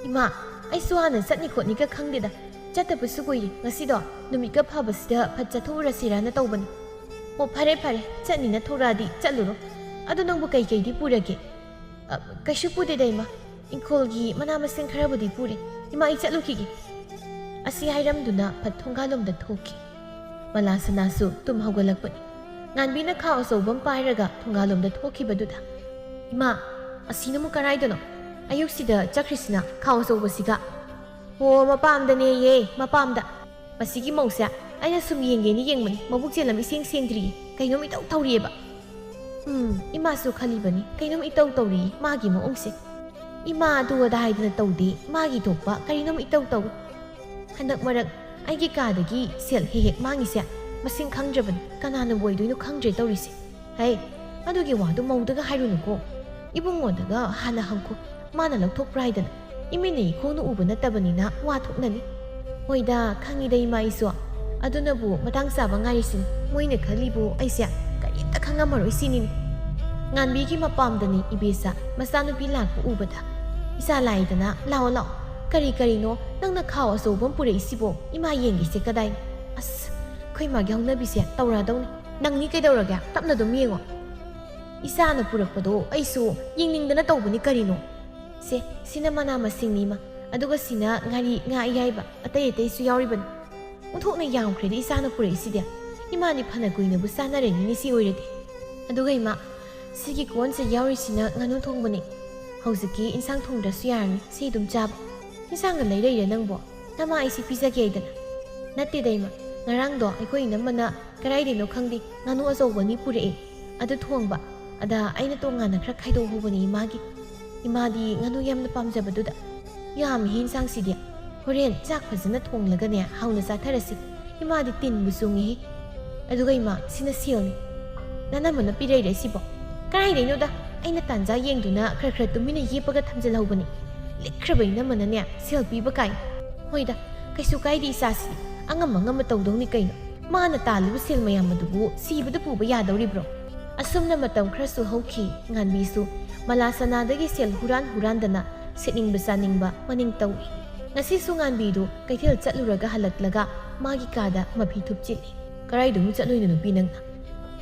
"ꯏꯃꯥ, ꯑꯩꯁꯨ ꯍꯥꯟꯅ ꯆꯠꯅꯤ ꯈꯣꯠꯅꯤꯒ ꯈꯪꯗꯦꯗ꯫ ꯆꯠꯇꯕꯁꯨ ꯀꯨꯏꯔꯦ꯫ ꯉꯁꯤꯗꯣ ꯅꯨꯃꯤꯠꯀ ꯐꯕꯁꯤꯗ ꯐꯠ ꯆꯠꯊꯣꯛꯎꯔꯁꯤꯔꯅ ꯇꯧꯕꯅꯤ꯫" "ꯑꯣ, ꯐꯔꯦ ꯐꯔꯦ, ꯆꯠꯅꯤꯅ ꯊꯣꯛꯂꯛꯑꯗꯤ ꯆꯠꯂꯨꯔꯣ꯫ ꯑꯗꯣ ꯅꯪꯕꯨ ꯀꯩꯀꯩꯗꯤ ꯄꯨꯔꯒꯦ?" "ꯑ, ꯀꯩꯁꯨ ꯄꯨꯗꯦꯗ ꯏꯃꯥ꯫ ꯏꯪꯈꯣꯜꯒꯤ ꯃꯅꯥ ꯃꯁꯤꯡ ꯈꯔꯕꯨꯗꯤ ꯄꯨꯔꯦ꯫ ꯏꯃꯥ, ꯑꯩ ꯆꯠꯂꯨꯈꯤꯒꯦ꯫" ꯑꯁꯤ ꯍꯥꯏꯔꯝꯗꯨꯅ ꯐꯠ ꯊꯣꯡꯒꯥꯜꯂꯣꯝꯗ ꯊꯣꯛꯈꯤ꯫ ꯃꯂꯥ ꯁꯅꯥꯁꯨ ꯇꯨꯝ ꯍꯧꯒꯠꯂꯛꯄꯅꯤ꯫ ꯉꯥꯟꯕꯤꯅ ꯈꯥꯎ ꯑꯆꯧꯕ ꯑꯃ ꯄꯥꯏꯔꯒ ꯊꯣꯡꯒꯥꯜꯂꯣꯝꯗ ꯊꯣꯛꯈꯤꯕꯗꯨꯗ, "ꯏꯃꯥ, ꯑꯁꯤꯅ ꯑꯃꯨꯛ ꯀꯔꯥꯏꯗꯅꯣ? ꯑꯌꯨꯛꯁꯤꯗ ꯆꯠꯈ꯭ꯔꯤꯁꯤꯅ ꯈꯥꯎ ꯑꯆꯧꯕꯁꯤꯒ?" "ꯑꯣ, ꯃꯄꯥꯝꯗꯅꯦꯌꯦ, ꯃꯄꯥꯝꯗ꯫ ꯃꯁꯤꯒꯤ ꯃꯧꯁꯦ ꯑꯩꯅ ꯁꯨꯝ ꯌꯦꯡꯒꯦꯅ ꯌꯦꯡꯕꯅꯤ, ꯃꯕꯨꯛ ꯆꯦꯜ ꯑꯃ ꯏꯁꯦꯡ ꯁꯦꯡꯗ꯭ꯔꯤꯌꯦ, ꯀꯩꯅꯣꯝ ꯏꯇꯧ ꯇꯧꯔꯤꯑꯕ꯫" ꯎꯝ, ꯏꯃꯥꯁꯨ ꯈꯜꯂꯤꯕꯅꯤ, ꯀꯩꯅꯣꯝ ꯏꯇꯧ ꯇꯧꯔꯤ ꯃꯥꯒꯤ ꯃꯑꯣꯡꯁꯦ꯫ ꯏꯃꯥ ꯑꯗꯨ ꯑꯗꯥ ꯍꯥꯏꯗꯅ ꯇꯧꯗꯦ, ꯃꯥꯒꯤ ꯊꯣꯛꯄ ꯀꯔꯤꯅꯣꯝ ꯏꯇꯧ ꯇꯧꯏ꯫ ꯍꯟꯗꯛ ꯃꯔꯛ ꯑꯩꯒꯤ ꯀꯥꯗꯒꯤ ꯁꯦꯜ ꯍꯦꯛ ꯍꯦꯛ ꯃꯥꯡꯉꯤꯁꯦ ꯃꯁꯤꯡ ꯈꯪꯗ꯭ꯔꯕꯅꯤ, ꯀꯅꯥꯅꯕꯨ ꯑꯣꯏꯗꯣꯏꯅꯣ ꯈꯪꯗ꯭ꯔꯦ ꯇꯧꯔꯤꯁꯦ꯫ ꯍꯩ, ꯑꯗꯨꯒꯤ ꯋꯥꯗꯨ ꯃꯧꯗꯒ ꯍꯥꯏꯔꯨꯅꯨꯀꯣ꯫ ꯏꯕꯨꯡꯉꯣꯗꯒ ꯍꯥꯟꯅ ꯍꯪꯈꯣ, ꯃꯥꯅ ꯂꯧꯊꯣꯛꯄ꯭ꯔꯥ ꯍꯥꯏꯗꯅ꯫ ꯏꯃꯤꯠꯅ ꯏꯈꯣꯡꯅ ꯎꯕ ꯅꯠꯇꯕꯅꯤꯅ ꯋꯥ ꯊꯣꯛꯅꯅꯤ꯫ ꯍꯣꯏꯗ, ꯈꯪꯉꯤꯗ ꯏꯃꯥ ꯑꯩꯁꯨ꯫ ꯑꯗꯨꯅꯕꯨ ꯃꯇꯥꯡ ꯆꯥꯕ ꯉꯥꯏꯔꯤꯁꯤꯅꯤ꯫ ꯃꯣꯏꯅ ꯈꯜꯂꯤꯕꯨ ꯑꯩꯁꯦ ꯀꯔꯤꯝꯇ ꯈꯪꯉꯝꯃꯔꯣꯏ ꯁꯤꯅꯤꯅꯦ꯫ ꯉꯥꯟꯕꯤꯒꯤ ꯃꯄꯥꯝꯗꯅꯤ ꯏꯕꯦꯁꯥ ꯃꯆꯥꯅꯨꯄꯤ ꯂꯥꯛꯄ ꯎꯕꯗ ꯏꯆꯥ ꯂꯥꯏꯗꯅ, "ꯂꯥꯛꯑꯣ, ꯂꯥꯛꯑꯣ꯫ ꯀꯔꯤ ꯀꯔꯤꯅꯣ ꯅꯪꯅ ꯈꯥꯎ ꯑꯆꯧꯕ ꯑꯃ ꯄꯨꯔꯛꯏꯁꯤꯕꯣ? ꯏꯃꯥ, ꯌꯦꯡꯒꯦꯁꯦ ꯀꯗꯥꯏꯅꯣ?" ꯑꯁ, ꯑꯩꯈꯣꯏ ꯃꯥꯒꯤ ꯍꯧꯅꯕꯤꯁꯦ ꯇꯧꯔꯛꯑꯗꯧꯅꯤ꯫ "ꯅꯪꯅꯤ ꯀꯩꯗꯧꯔꯒꯦ? ꯇꯞꯅ ꯑꯗꯨꯝ ꯌꯦꯡꯉꯣ꯫" ꯏꯆꯥꯅ ꯄꯨꯔꯛꯄꯗꯣ ꯑꯩꯁꯨ ꯌꯦꯡꯅꯤꯡꯗꯅ ꯇꯧꯕꯅꯤ ꯀꯔꯤꯅꯣ꯫ ꯁꯦ, ꯁꯤꯅ ꯃꯅꯥ ꯃꯁꯤꯡꯅꯤ ꯏꯃꯥ, ꯑꯗꯨꯒ ꯁꯤꯅ ꯉꯥꯔꯤ, ꯉꯥ ꯑꯌꯥꯏꯕ, ꯑꯇꯩ ꯑꯇꯩꯁꯨ ꯌꯥꯎꯔꯤꯕꯅꯤ꯫ ꯑꯣꯟꯊꯣꯛꯅ ꯌꯥꯝꯈ꯭ꯔꯦꯗ ꯏꯆꯥꯅ ꯄꯨꯔꯛꯏꯁꯤꯗꯤ꯫ ꯏꯃꯥꯗꯤ ꯐꯅ ꯀꯨꯏꯅꯕꯨ ꯆꯥꯅꯔꯅꯤꯅꯦ ꯁꯤ ꯑꯣꯏꯔꯗꯤ꯫ ꯑꯗꯨꯒ ꯏꯃꯥ, ꯁꯤꯒꯤ ꯀꯣꯟꯁꯦ ꯌꯥꯎꯔꯤꯁꯤꯅ ꯉꯥꯅꯨ ꯊꯣꯡꯕꯅꯤ꯫ ꯍꯧꯖꯤꯛꯀꯤ ꯏꯟꯁꯥꯡ ꯊꯣꯡꯗ꯭ꯔꯁꯨ ꯌꯥꯔꯅꯤ, ꯁꯤ ꯑꯗꯨꯝ ꯆꯥꯕ꯫ ꯏꯟꯁꯥꯡꯒ ꯂꯩꯔꯛꯏꯔ ꯅꯪꯕꯣ? ꯅꯃꯥ ꯑꯩꯁꯤ ꯄꯤꯖꯒꯦ ꯍꯥꯏꯗꯅ꯫ ꯅꯠꯇꯦꯗ ꯏꯃꯥ, ꯉꯔꯥꯡꯗꯣ ꯑꯩꯈꯣꯏ ꯏꯅꯝꯃꯅ ꯀꯗꯥꯏꯗꯩꯅꯣ ꯈꯪꯗꯦ, ꯉꯥꯅꯨ ꯑꯆꯧꯕ ꯑꯅꯤ ꯄꯨꯔꯛꯑꯦ꯫ ꯑꯗꯨ ꯊꯣꯡꯕ꯫ ꯑꯗ ꯑꯩꯅ ꯇꯣꯉꯥꯟꯅ ꯈꯔ ꯈꯥꯏꯗꯣꯛꯍꯧꯕꯅꯦ ꯏꯃꯥꯒꯤ꯫ ꯏꯃꯥꯗꯤ ꯉꯥꯅꯨ ꯌꯥꯝꯅ ꯄꯥꯝꯖꯕꯗꯨꯗ꯫ ꯌꯥꯝꯃꯤꯍꯦ ꯏꯟꯁꯥꯡꯁꯤꯗꯤ꯫ ꯍꯣꯔꯦꯟ ꯆꯥꯛ ꯐꯖꯅ ꯊꯣꯡꯂꯒꯅꯦ, ꯍꯥꯎꯅ ꯆꯥꯊꯔꯁꯤ꯫ ꯏꯃꯥꯗꯤ ꯇꯤꯟꯕꯨ ꯆꯨꯡꯉꯤꯍꯦ꯫ ꯑꯗꯨꯒ ꯏꯃꯥ, ꯁꯤꯅ ꯁꯦꯜꯅꯤ꯫ ꯅꯅꯝꯃꯅ ꯄꯤꯔꯛꯏꯔꯦ ꯁꯤꯕꯣ? ꯀꯗꯥꯏꯗꯩꯅꯣꯗ? ꯑꯩꯅ ꯇꯥꯟꯖꯥ ꯌꯦꯡꯗꯨꯅ ꯈꯔ ꯈꯔ ꯇꯨꯃꯤꯟꯅ ꯌꯦꯞꯄꯒ ꯊꯝꯖꯤꯜꯍꯧꯕꯅꯤ꯫ ꯂꯤꯛꯈ꯭ꯔꯕ ꯏꯅꯝꯃꯅꯅꯦ, ꯁꯦꯜ ꯄꯤꯕ ꯀꯥꯏ꯫ ꯍꯣꯏꯗ, ꯀꯩꯁꯨ ꯀꯥꯏꯗꯦ ꯏꯆꯥꯁꯤꯗꯤ꯫ ꯑꯉꯝ ꯑꯉꯝꯕ ꯇꯧꯗꯧꯅꯤ ꯀꯩꯅꯣ꯫ ꯃꯥꯅ ꯇꯥꯜꯂꯤꯕ ꯁꯦꯜ ꯃꯌꯥꯝ ꯑꯗꯨꯕꯨ ꯁꯤꯕꯗ ꯄꯨꯕ ꯌꯥꯗꯧꯔꯤꯕ꯭ꯔꯣ? ꯑꯁꯨꯝꯅ ꯃꯇꯝ ꯈꯔꯁꯨ ꯍꯧꯈꯤ꯫ ꯉꯥꯟꯕꯤꯁꯨ ꯃꯂꯥ ꯁꯅꯥꯗꯒꯤ ꯁꯦꯜ ꯍꯨꯔꯥꯟ ꯍꯨꯔꯥꯟꯗꯅ ꯁꯦꯠꯅꯤꯡꯕ ꯆꯥꯅꯤꯡꯕ ꯃꯅꯤꯡ ꯇꯧꯏ꯫ ꯉꯁꯤꯁꯨ ꯉꯥꯟꯕꯤꯗꯨ ꯀꯩꯊꯦꯜ ꯆꯠꯂꯨꯔꯒ ꯍꯜꯂꯛꯂꯒ ꯃꯥꯒꯤ ꯀꯥꯗ ꯃꯐꯤ ꯊꯨꯞꯆꯤꯜꯂꯤ꯫ "ꯀꯗꯥꯏꯗ ꯑꯃꯨꯛ ꯆꯠꯂꯨꯏꯅꯣ ꯅꯨꯄꯤ ꯅꯪꯅ?"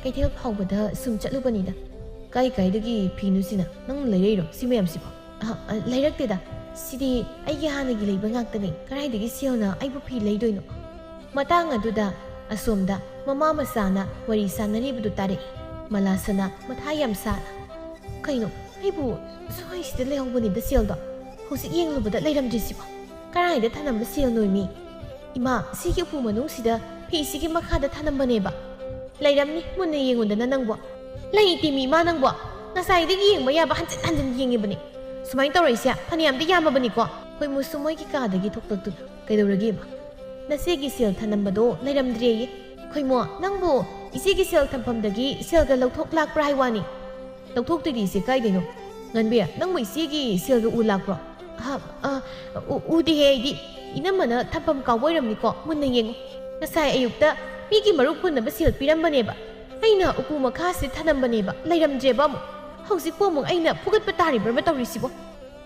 "ꯀꯩꯊꯦꯜ ꯐꯥꯎꯕꯗ ꯁꯨꯝ ꯆꯠꯂꯨꯕꯅꯤꯗ꯫" "ꯀꯥꯏ ꯀꯥꯏꯗꯒꯤ ꯐꯤꯅꯣ ꯁꯤꯅ? ꯅꯪꯅ ꯂꯩꯔꯛꯏꯔꯣ ꯁꯤ ꯃꯌꯥꯝꯁꯤꯕꯣ?" "ꯑ, ꯑ, ꯂꯩꯔꯛꯇꯦꯗ꯫ ꯁꯤꯗꯤ ꯑꯩꯒꯤ ꯍꯥꯟꯅꯒꯤ ꯂꯩꯕ ꯉꯥꯛꯇꯅꯤ꯫ ꯀꯗꯥꯏꯗꯒꯤ ꯁꯦꯜꯅ ꯑꯩꯕꯨ ꯐꯤ ꯂꯩꯗꯣꯏꯅꯣ?" ꯃꯇꯥꯡ ꯑꯗꯨꯗ ꯑꯁꯣꯝꯗ ꯃꯃꯥ ꯃꯆꯥꯅ ꯋꯥꯔꯤ ꯁꯥꯟꯅꯔꯤꯕꯗꯨ ꯇꯥꯔꯛꯏ꯫ ꯃꯂꯥꯁꯅꯥ ꯃꯊꯥ ꯌꯥꯝ ꯁꯥꯅ, "ꯀꯩꯅꯣ, ꯑꯩꯕꯨ ꯁ꯭ꯋꯥꯏꯁꯤꯗ ꯂꯩꯍꯧꯕꯅꯤꯗ ꯁꯦꯜꯗꯣ꯫ ꯍꯧꯖꯤꯛ ꯌꯦꯡꯂꯨꯕꯗ ꯂꯩꯔꯝꯗ꯭ꯔꯤꯁꯤꯕꯣ? ꯀꯗꯥꯏꯗ ꯊꯅꯝꯕ ꯁꯦꯜꯅꯣꯃꯤ? ꯏꯃꯥ, ꯁꯤꯒꯤ ꯎꯄꯨ ꯃꯅꯨꯡꯁꯤꯗ ꯐꯤꯁꯤꯒꯤ ꯃꯈꯥꯗ ꯊꯅꯝꯕꯅꯦꯕ꯫ ꯂꯩꯔꯝꯅꯤ, ꯃꯨꯟꯅ ꯌꯦꯡꯉꯨꯗꯅ ꯅꯪꯕꯣ꯫" "ꯂꯩꯇꯦꯃꯤ ꯏꯃꯥ ꯅꯪꯕꯣ꯫ ꯉꯁꯥꯏꯗꯒꯤ ꯌꯦꯡꯕ ꯌꯥꯕ ꯍꯟꯖꯤꯟ ꯍꯟꯖꯤꯟ ꯌꯦꯡꯉꯤꯕꯅꯤ꯫ ꯁꯨꯃꯥꯏꯅ ꯇꯧꯔꯛꯏꯁꯦ ꯐꯅꯌꯥꯝꯗꯤ ꯌꯥꯝꯃꯕꯅꯤꯀꯣ꯫" ꯈꯣꯏꯃꯨꯁꯨ ꯃꯣꯏꯒꯤ ꯀꯥꯗꯒꯤ ꯊꯣꯛꯂꯛꯇꯨꯅ, "ꯀꯩꯗꯧꯔꯒꯦ ꯏꯃꯥ?" "ꯅꯆꯦꯒꯤ ꯁꯦꯜ ꯊꯅꯝꯕꯗꯣ ꯂꯩꯔꯝꯗ꯭ꯔꯦꯌꯦ꯫" "ꯈꯣꯏꯃꯣ, ꯅꯪꯕꯨ ꯏꯆꯦꯒꯤ ꯁꯦꯜ ꯊꯝꯐꯝꯗꯒꯤ ꯁꯦꯜꯒ ꯂꯧꯊꯣꯛ ꯂꯥꯛꯄ꯭ꯔꯥ ꯍꯥꯏ ꯋꯥꯅꯤ?" "ꯂꯧꯊꯣꯛꯇꯣꯏꯗꯤ ꯏꯆꯦ ꯀꯥꯏꯗꯩꯅꯣ?" "ꯉꯟꯕꯤ, ꯅꯪꯕꯨ ꯏꯆꯦꯒꯤ ꯁꯦꯜꯒ ꯎ ꯂꯥꯛꯄ꯭ꯔꯣ?" "ꯑ, ꯑ, ꯎ-, ꯎꯗꯦꯍꯦ ꯑꯩꯗꯤ꯫ ꯏꯅꯝꯃꯅ ꯊꯝꯐꯝ ꯀꯥꯎꯕ ꯑꯣꯏꯔꯝꯅꯤꯀꯣ, ꯃꯨꯟꯅ ꯌꯦꯡꯉꯨ꯫" ꯉꯁꯥꯏ ꯑꯌꯨꯛꯇ ꯃꯤꯒꯤ ꯃꯔꯨꯞ ꯍꯨꯟꯅꯕ ꯁꯦꯜ ꯄꯤꯔꯝꯕꯅꯦꯕ꯫ ꯑꯩꯅ ꯎꯄꯨ ꯃꯈꯥꯁꯤꯗ ꯊꯅꯝꯕꯅꯦꯕ, ꯂꯩꯔꯝꯗ꯭ꯔꯦꯕ ꯑꯃꯨꯛ꯫ ꯍꯧꯖꯤꯛꯄꯨ ꯑꯃꯨꯛ ꯑꯩꯅ ꯐꯨꯒꯠꯄ ꯇꯥꯔꯤꯕ꯭ꯔꯕ ꯇꯧꯔꯤꯁꯤꯕꯣ?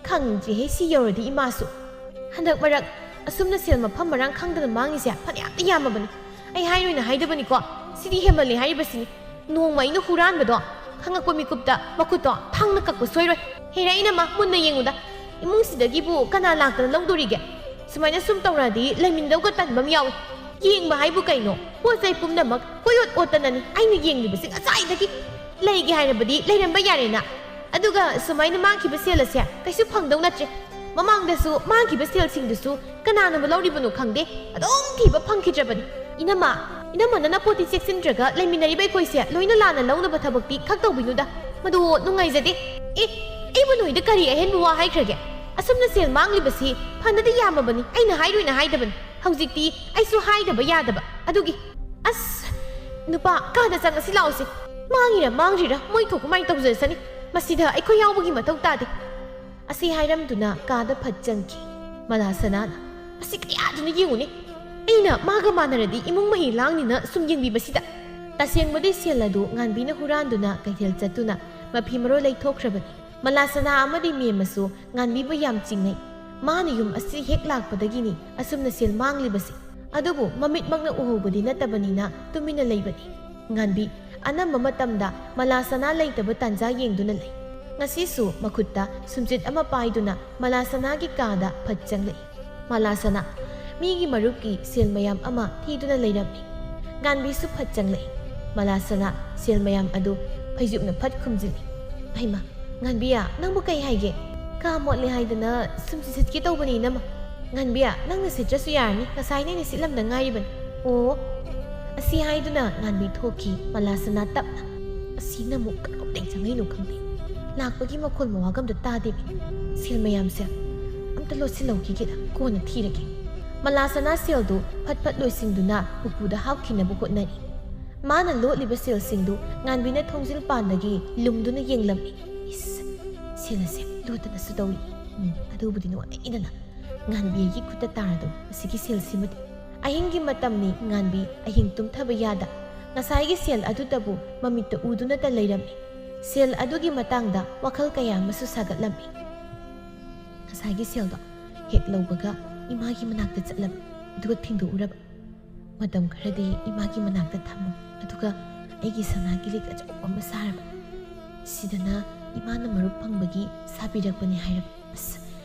ꯈꯪꯗ꯭ꯔꯦꯍꯦ, ꯁꯤ ꯌꯧꯔꯗꯤ ꯏꯃꯥꯁꯨ꯫ ꯍꯟꯗꯛ ꯃꯔꯛ ꯑꯁꯨꯝꯅ ꯁꯦꯜ ꯃꯐꯝ ꯃꯔꯥꯡ ꯈꯪꯗꯅ ꯃꯥꯡꯉꯤꯁꯦ ꯐꯅꯌꯥꯝꯗꯤ ꯌꯥꯝꯃꯕꯅꯤ꯫ ꯑꯩ ꯍꯥꯏꯔꯣꯏꯅ ꯍꯥꯏꯗꯕꯅꯤꯀꯣ, ꯁꯤꯗꯤ ꯍꯦꯟꯃꯜꯂꯦ ꯍꯥꯏꯔꯤꯕꯁꯤꯅꯤ꯫ ꯅꯣꯡꯃ ꯑꯩꯅ ꯍꯨꯔꯥꯟꯕꯗꯣ ꯈꯪꯉꯛꯄ ꯃꯤꯀꯨꯞꯇ ꯃꯈꯨꯠꯇꯣ ꯊꯥꯡꯅ ꯀꯛꯄ ꯁꯣꯏꯔꯣꯏ꯫ ꯍꯦꯔꯥ, ꯏꯅꯝꯃ, ꯃꯨꯟꯅ ꯌꯦꯡꯉꯨꯗ꯫ ꯏꯃꯨꯡꯁꯤꯗꯒꯤꯕꯨ ꯀꯅꯥ ꯂꯥꯛꯇꯅ ꯂꯧꯗꯣꯔꯤꯒꯦ? ꯁꯨꯃꯥꯏꯅ ꯁꯨꯝ ꯇꯧꯔꯛꯑꯗꯤ ꯂꯩꯃꯤꯟꯅꯗꯧꯒ ꯇꯟꯕ ꯑꯃ ꯌꯥꯎꯏ꯫ ꯌꯦꯡꯕ ꯍꯥꯏꯕꯨ ꯀꯩꯅꯣ? ꯄꯣꯠ ꯆꯩ ꯄꯨꯝꯅꯃꯛ ꯀꯣꯏꯑꯣꯠ ꯑꯣꯠꯇꯅꯅꯤ ꯑꯩꯅ ꯌꯦꯡꯂꯤꯕꯁꯤ ꯉꯁꯥꯏꯗꯒꯤ꯫ ꯂꯩꯒꯦ ꯍꯥꯏꯔꯕꯗꯤ ꯂꯩꯔꯝꯕ ꯌꯥꯔꯦꯅ꯫ ꯑꯗꯨꯒ ꯁꯨꯃꯥꯏꯅ ꯃꯥꯡꯈꯤꯕ ꯁꯦꯜ ꯑꯁꯦ ꯀꯩꯁꯨ ꯐꯪꯗꯧ ꯅꯠꯇ꯭ꯔꯦ꯫ ꯃꯃꯥꯡꯗꯁꯨ ꯃꯥꯡꯈꯤꯕ ꯁꯦꯜꯁꯤꯡꯗꯨꯁꯨ ꯀꯅꯥꯅꯕꯨ ꯂꯧꯔꯤꯕꯅꯣ ꯈꯪꯗꯦ, ꯑꯗꯨꯝ ꯊꯤꯕ ꯐꯪꯈꯤꯗ꯭ꯔꯕꯅꯤ꯫ ꯏꯅꯝꯃ, ꯏꯅꯝꯃ, ꯅꯅ ꯄꯣꯠꯇꯤ ꯆꯦꯛꯁꯤꯟꯗ꯭ꯔꯒ ꯂꯩꯃꯤꯟꯅꯔꯤꯕ ꯑꯩꯈꯣꯏꯁꯦ ꯂꯣꯏꯅ ꯂꯥꯟꯅ ꯂꯧꯅꯕ ꯊꯕꯛꯇꯤ ꯈꯛ ꯇꯧꯕꯤꯅꯨꯗ꯫ ꯃꯗꯨ ꯅꯨꯡꯉꯥꯏꯖꯗꯦ꯫ ꯑꯦ, ꯑꯩꯕꯨ ꯅꯣꯏꯗ ꯀꯔꯤ ꯑꯍꯦꯟꯕ ꯋꯥ ꯍꯥꯏꯈ꯭ꯔꯒꯦ? ꯑꯁꯨꯝꯅ ꯁꯦꯜ ꯃꯥꯡꯂꯤꯕꯁꯤ ꯐꯅꯗꯤ ꯌꯥꯝꯃꯕꯅꯤ, ꯑꯩꯅ ꯍꯥꯏꯔꯣꯏꯅ ꯍꯥꯏꯗꯕꯅꯤ꯫ ꯍꯧꯖꯤꯛꯇꯤ ꯑꯩꯁꯨ ꯍꯥꯏꯗꯕ ꯌꯥꯗꯕ꯫ ꯑꯗꯨꯒꯤ, ꯑꯁ, ꯅꯨꯄꯥ, ꯀꯥꯗ ꯆꯪꯉꯁꯤ ꯂꯥꯛꯑꯣꯁꯦ꯫ ꯃꯥꯡꯉꯤꯔ ꯃꯥꯡꯗ꯭ꯔꯤꯔ ꯃꯣꯏ ꯊꯣꯛꯄ ꯃꯥꯏ ꯇꯧꯖꯔꯁꯅꯤ꯫ ꯃꯁꯤꯗ ꯑꯩꯈꯣꯏ ꯌꯥꯎꯕꯒꯤ ꯃꯊꯧ ꯇꯥꯗꯦ꯫ ꯑꯁꯤ ꯍꯥꯏꯔꯝꯗꯨꯅ ꯀꯥꯗ ꯐꯠ ꯆꯪꯈꯤ꯫ ꯃꯂꯥꯁꯅꯥꯅ, "ꯃꯁꯤ ꯀꯌꯥꯗꯨꯅ ꯌꯦꯡꯉꯨꯅꯦ꯫ ꯑꯩꯅ ꯃꯥꯒ ꯃꯥꯟꯅꯔꯗꯤ ꯏꯃꯨꯡ ꯃꯍꯤ ꯂꯥꯡꯅꯤꯅ ꯁꯨꯝ ꯌꯦꯡꯕꯤꯕꯁꯤꯗ꯫" ꯇꯁꯦꯡꯕꯗꯤ ꯁꯦꯜ ꯑꯗꯨ ꯉꯥꯟꯕꯤꯅ ꯍꯨꯔꯥꯟꯗꯨꯅ ꯀꯩꯊꯦꯜ ꯆꯠꯇꯨꯅ ꯃꯐꯤ ꯃꯔꯣꯜ ꯂꯩꯊꯣꯛꯈ꯭ꯔꯕꯅꯤ꯫ ꯃꯂꯥꯁꯅꯥ ꯑꯃꯗꯤ ꯃꯦꯝꯃꯁꯨ ꯉꯥꯟꯕꯤꯕꯨ ꯌꯥꯝ ꯆꯤꯡꯅꯩ꯫ ꯃꯥꯅ ꯌꯨꯝ ꯑꯁꯤ ꯍꯦꯛ ꯂꯥꯛꯄꯗꯒꯤꯅꯤ ꯑꯁꯨꯝꯅ ꯁꯦꯜ ꯃꯥꯡꯂꯤꯕꯁꯤ꯫ ꯑꯗꯨꯕꯨ ꯃꯃꯤꯠꯃꯛꯅ ꯎꯍꯧꯕꯗꯤ ꯅꯠꯇꯕꯅꯤꯅ ꯇꯨꯃꯤꯟꯅ ꯂꯩꯕꯅꯤ꯫ ꯉꯥꯟꯕꯤ ꯑꯅꯝꯕ ꯃꯇꯝꯗ ꯃꯂꯥꯁꯅꯥ ꯂꯩꯇꯕ ꯇꯥꯟꯖꯥ ꯌꯦꯡꯗꯨꯅ ꯂꯩ꯫ ꯉꯁꯤꯁꯨ ꯃꯈꯨꯠꯇ ꯁꯨꯝꯆꯤꯠ ꯑꯃ ꯄꯥꯏꯗꯨꯅ ꯃꯂꯥꯁꯅꯥꯒꯤ ꯀꯥꯗ ꯐꯠ ꯆꯪꯂꯛꯏ꯫ ꯃꯂꯥꯁꯅꯥ ꯃꯤꯒꯤ ꯃꯔꯨꯞꯀꯤ ꯁꯦꯜ ꯃꯌꯥꯝ ꯑꯃ ꯊꯤꯗꯨꯅ ꯂꯩꯔꯝꯃꯤ꯫ ꯉꯥꯟꯕꯤꯁꯨ ꯐꯠ ꯆꯪꯂꯛꯏ꯫ ꯃꯂꯥꯁꯅꯥ ꯁꯦꯜ ꯃꯌꯥꯝ ꯑꯗꯨ ꯐꯩꯖꯨꯞꯅ ꯐꯠ ꯈꯨꯝꯖꯤꯜꯂꯤ꯫ "ꯍꯩꯃꯥ, ꯉꯥꯟꯕꯤꯌꯥ, ꯅꯪꯕꯨ ꯀꯩ ꯍꯥꯏꯒꯦ? ꯀꯥ ꯃꯣꯠꯂꯦ ꯍꯥꯏꯗꯅ ꯁꯨꯝ ꯁꯤꯠꯀꯦ ꯇꯧꯕꯅꯤ, ꯏꯅꯝꯃ꯫" "ꯉꯥꯟꯕꯤꯌꯥ, ꯅꯪꯅ ꯁꯤꯠꯇ꯭ꯔꯁꯨ ꯌꯥꯔꯅꯤ, ꯉꯁꯥꯏꯅ ꯑꯩꯅ ꯁꯤꯠꯂꯝꯗ ꯉꯥꯏꯔꯤꯕꯅꯤ꯫" "ꯑꯣ꯫" ꯑꯁꯤ ꯍꯥꯏꯗꯨꯅ ꯉꯥꯟꯕꯤ ꯊꯣꯛꯈꯤ꯫ ꯃꯂꯥꯁꯅꯥ ꯇꯞꯅ, "ꯑꯁꯤꯅ ꯑꯃꯨꯛ ꯀꯔꯝꯗꯩ ꯆꯪꯉꯛꯏꯅꯣ ꯈꯪꯗꯦ꯫ ꯂꯥꯛꯄꯒꯤ ꯃꯈꯣꯜ ꯃꯋꯥꯒ ꯑꯝꯇ ꯇꯥꯗꯦꯃꯤ꯫ ꯁꯦꯜ ꯃꯌꯥꯝꯁꯦ ꯑꯝꯇ ꯂꯣꯠꯁꯤꯜꯍꯧꯈꯤꯒꯦꯗ, ꯀꯣꯟꯅ ꯊꯤꯔꯒꯦ꯫" ꯃꯂꯥꯁꯅꯥ ꯁꯦꯜꯗꯨ ꯐꯠ ꯐꯠ ꯂꯣꯏꯁꯤꯟꯗꯨꯅ ꯎꯄꯨꯗ ꯍꯥꯞꯈꯤꯅꯕ ꯍꯣꯠꯅꯔꯤ꯫ ꯃꯥꯅ ꯂꯣꯠꯂꯤꯕ ꯁꯦꯜꯁꯤꯡꯗꯨ ꯉꯥꯟꯕꯤꯅ ꯊꯣꯡꯖꯤꯜ ꯄꯥꯟꯗꯒꯤ ꯂꯨꯝꯗꯨꯅ ꯌꯦꯡꯂꯝꯃꯤ꯫ "ꯏꯁ, ꯁꯦꯜ ꯑꯁꯦ ꯂꯣꯠꯇꯅꯁꯨ ꯇꯧꯏ꯫ ꯎꯝ, ꯑꯗꯨꯕꯨꯗꯤ ꯅꯨꯡꯉꯥꯏꯗꯅ꯫ ꯉꯥꯟꯕꯤꯒꯤ ꯈꯨꯠꯇ ꯇꯥꯔꯗꯧ ꯑꯁꯤꯒꯤ ꯁꯦꯜꯁꯤꯃꯗꯤ꯫ ꯑꯍꯤꯡꯒꯤ ꯃꯇꯝꯅꯤ꯫ ꯉꯥꯟꯕꯤ ꯑꯍꯤꯡ ꯇꯨꯝꯊꯕ ꯌꯥꯗ ꯉꯁꯥꯏꯒꯤ ꯁꯦꯜ ꯑꯗꯨꯗꯕꯨ ꯃꯃꯤꯠꯇ ꯎꯗꯨꯅꯇ ꯂꯩꯔꯝꯃꯤ꯫ ꯁꯦꯜ ꯑꯗꯨꯒꯤ ꯃꯇꯥꯡꯗ ꯋꯥꯈꯜ ꯀꯌꯥ ꯑꯃꯁꯨ ꯁꯥꯒꯠꯂꯝꯃꯤ꯫ ꯉꯁꯥꯏꯒꯤ ꯁꯦꯜꯗꯣ ꯍꯦꯛ ꯂꯧꯕꯒ ꯏꯃꯥꯒꯤ ꯃꯅꯥꯛꯇ ꯆꯠꯂꯝꯃꯤ, ꯑꯗꯨꯒ ꯊꯤꯡꯗꯣꯛꯎꯔꯕ꯫ ꯃꯇꯝ ꯈꯔꯗꯤ ꯏꯃꯥꯒꯤ ꯃꯅꯥꯛꯇ ꯊꯝꯃꯨ, ꯑꯗꯨꯒ ꯑꯩꯒꯤ ꯁꯅꯥꯒꯤ ꯂꯤꯛ ꯑꯆꯧꯕ ꯑꯃ ꯁꯥꯔꯕ꯫ ꯁꯤꯗꯅ ꯏꯃꯥꯅ ꯃꯔꯨꯞ ꯐꯪꯕꯒꯤ ꯁꯥꯕꯤꯔꯛꯄꯅꯤ ꯍꯥꯏꯔꯕ꯫ ꯑꯁ,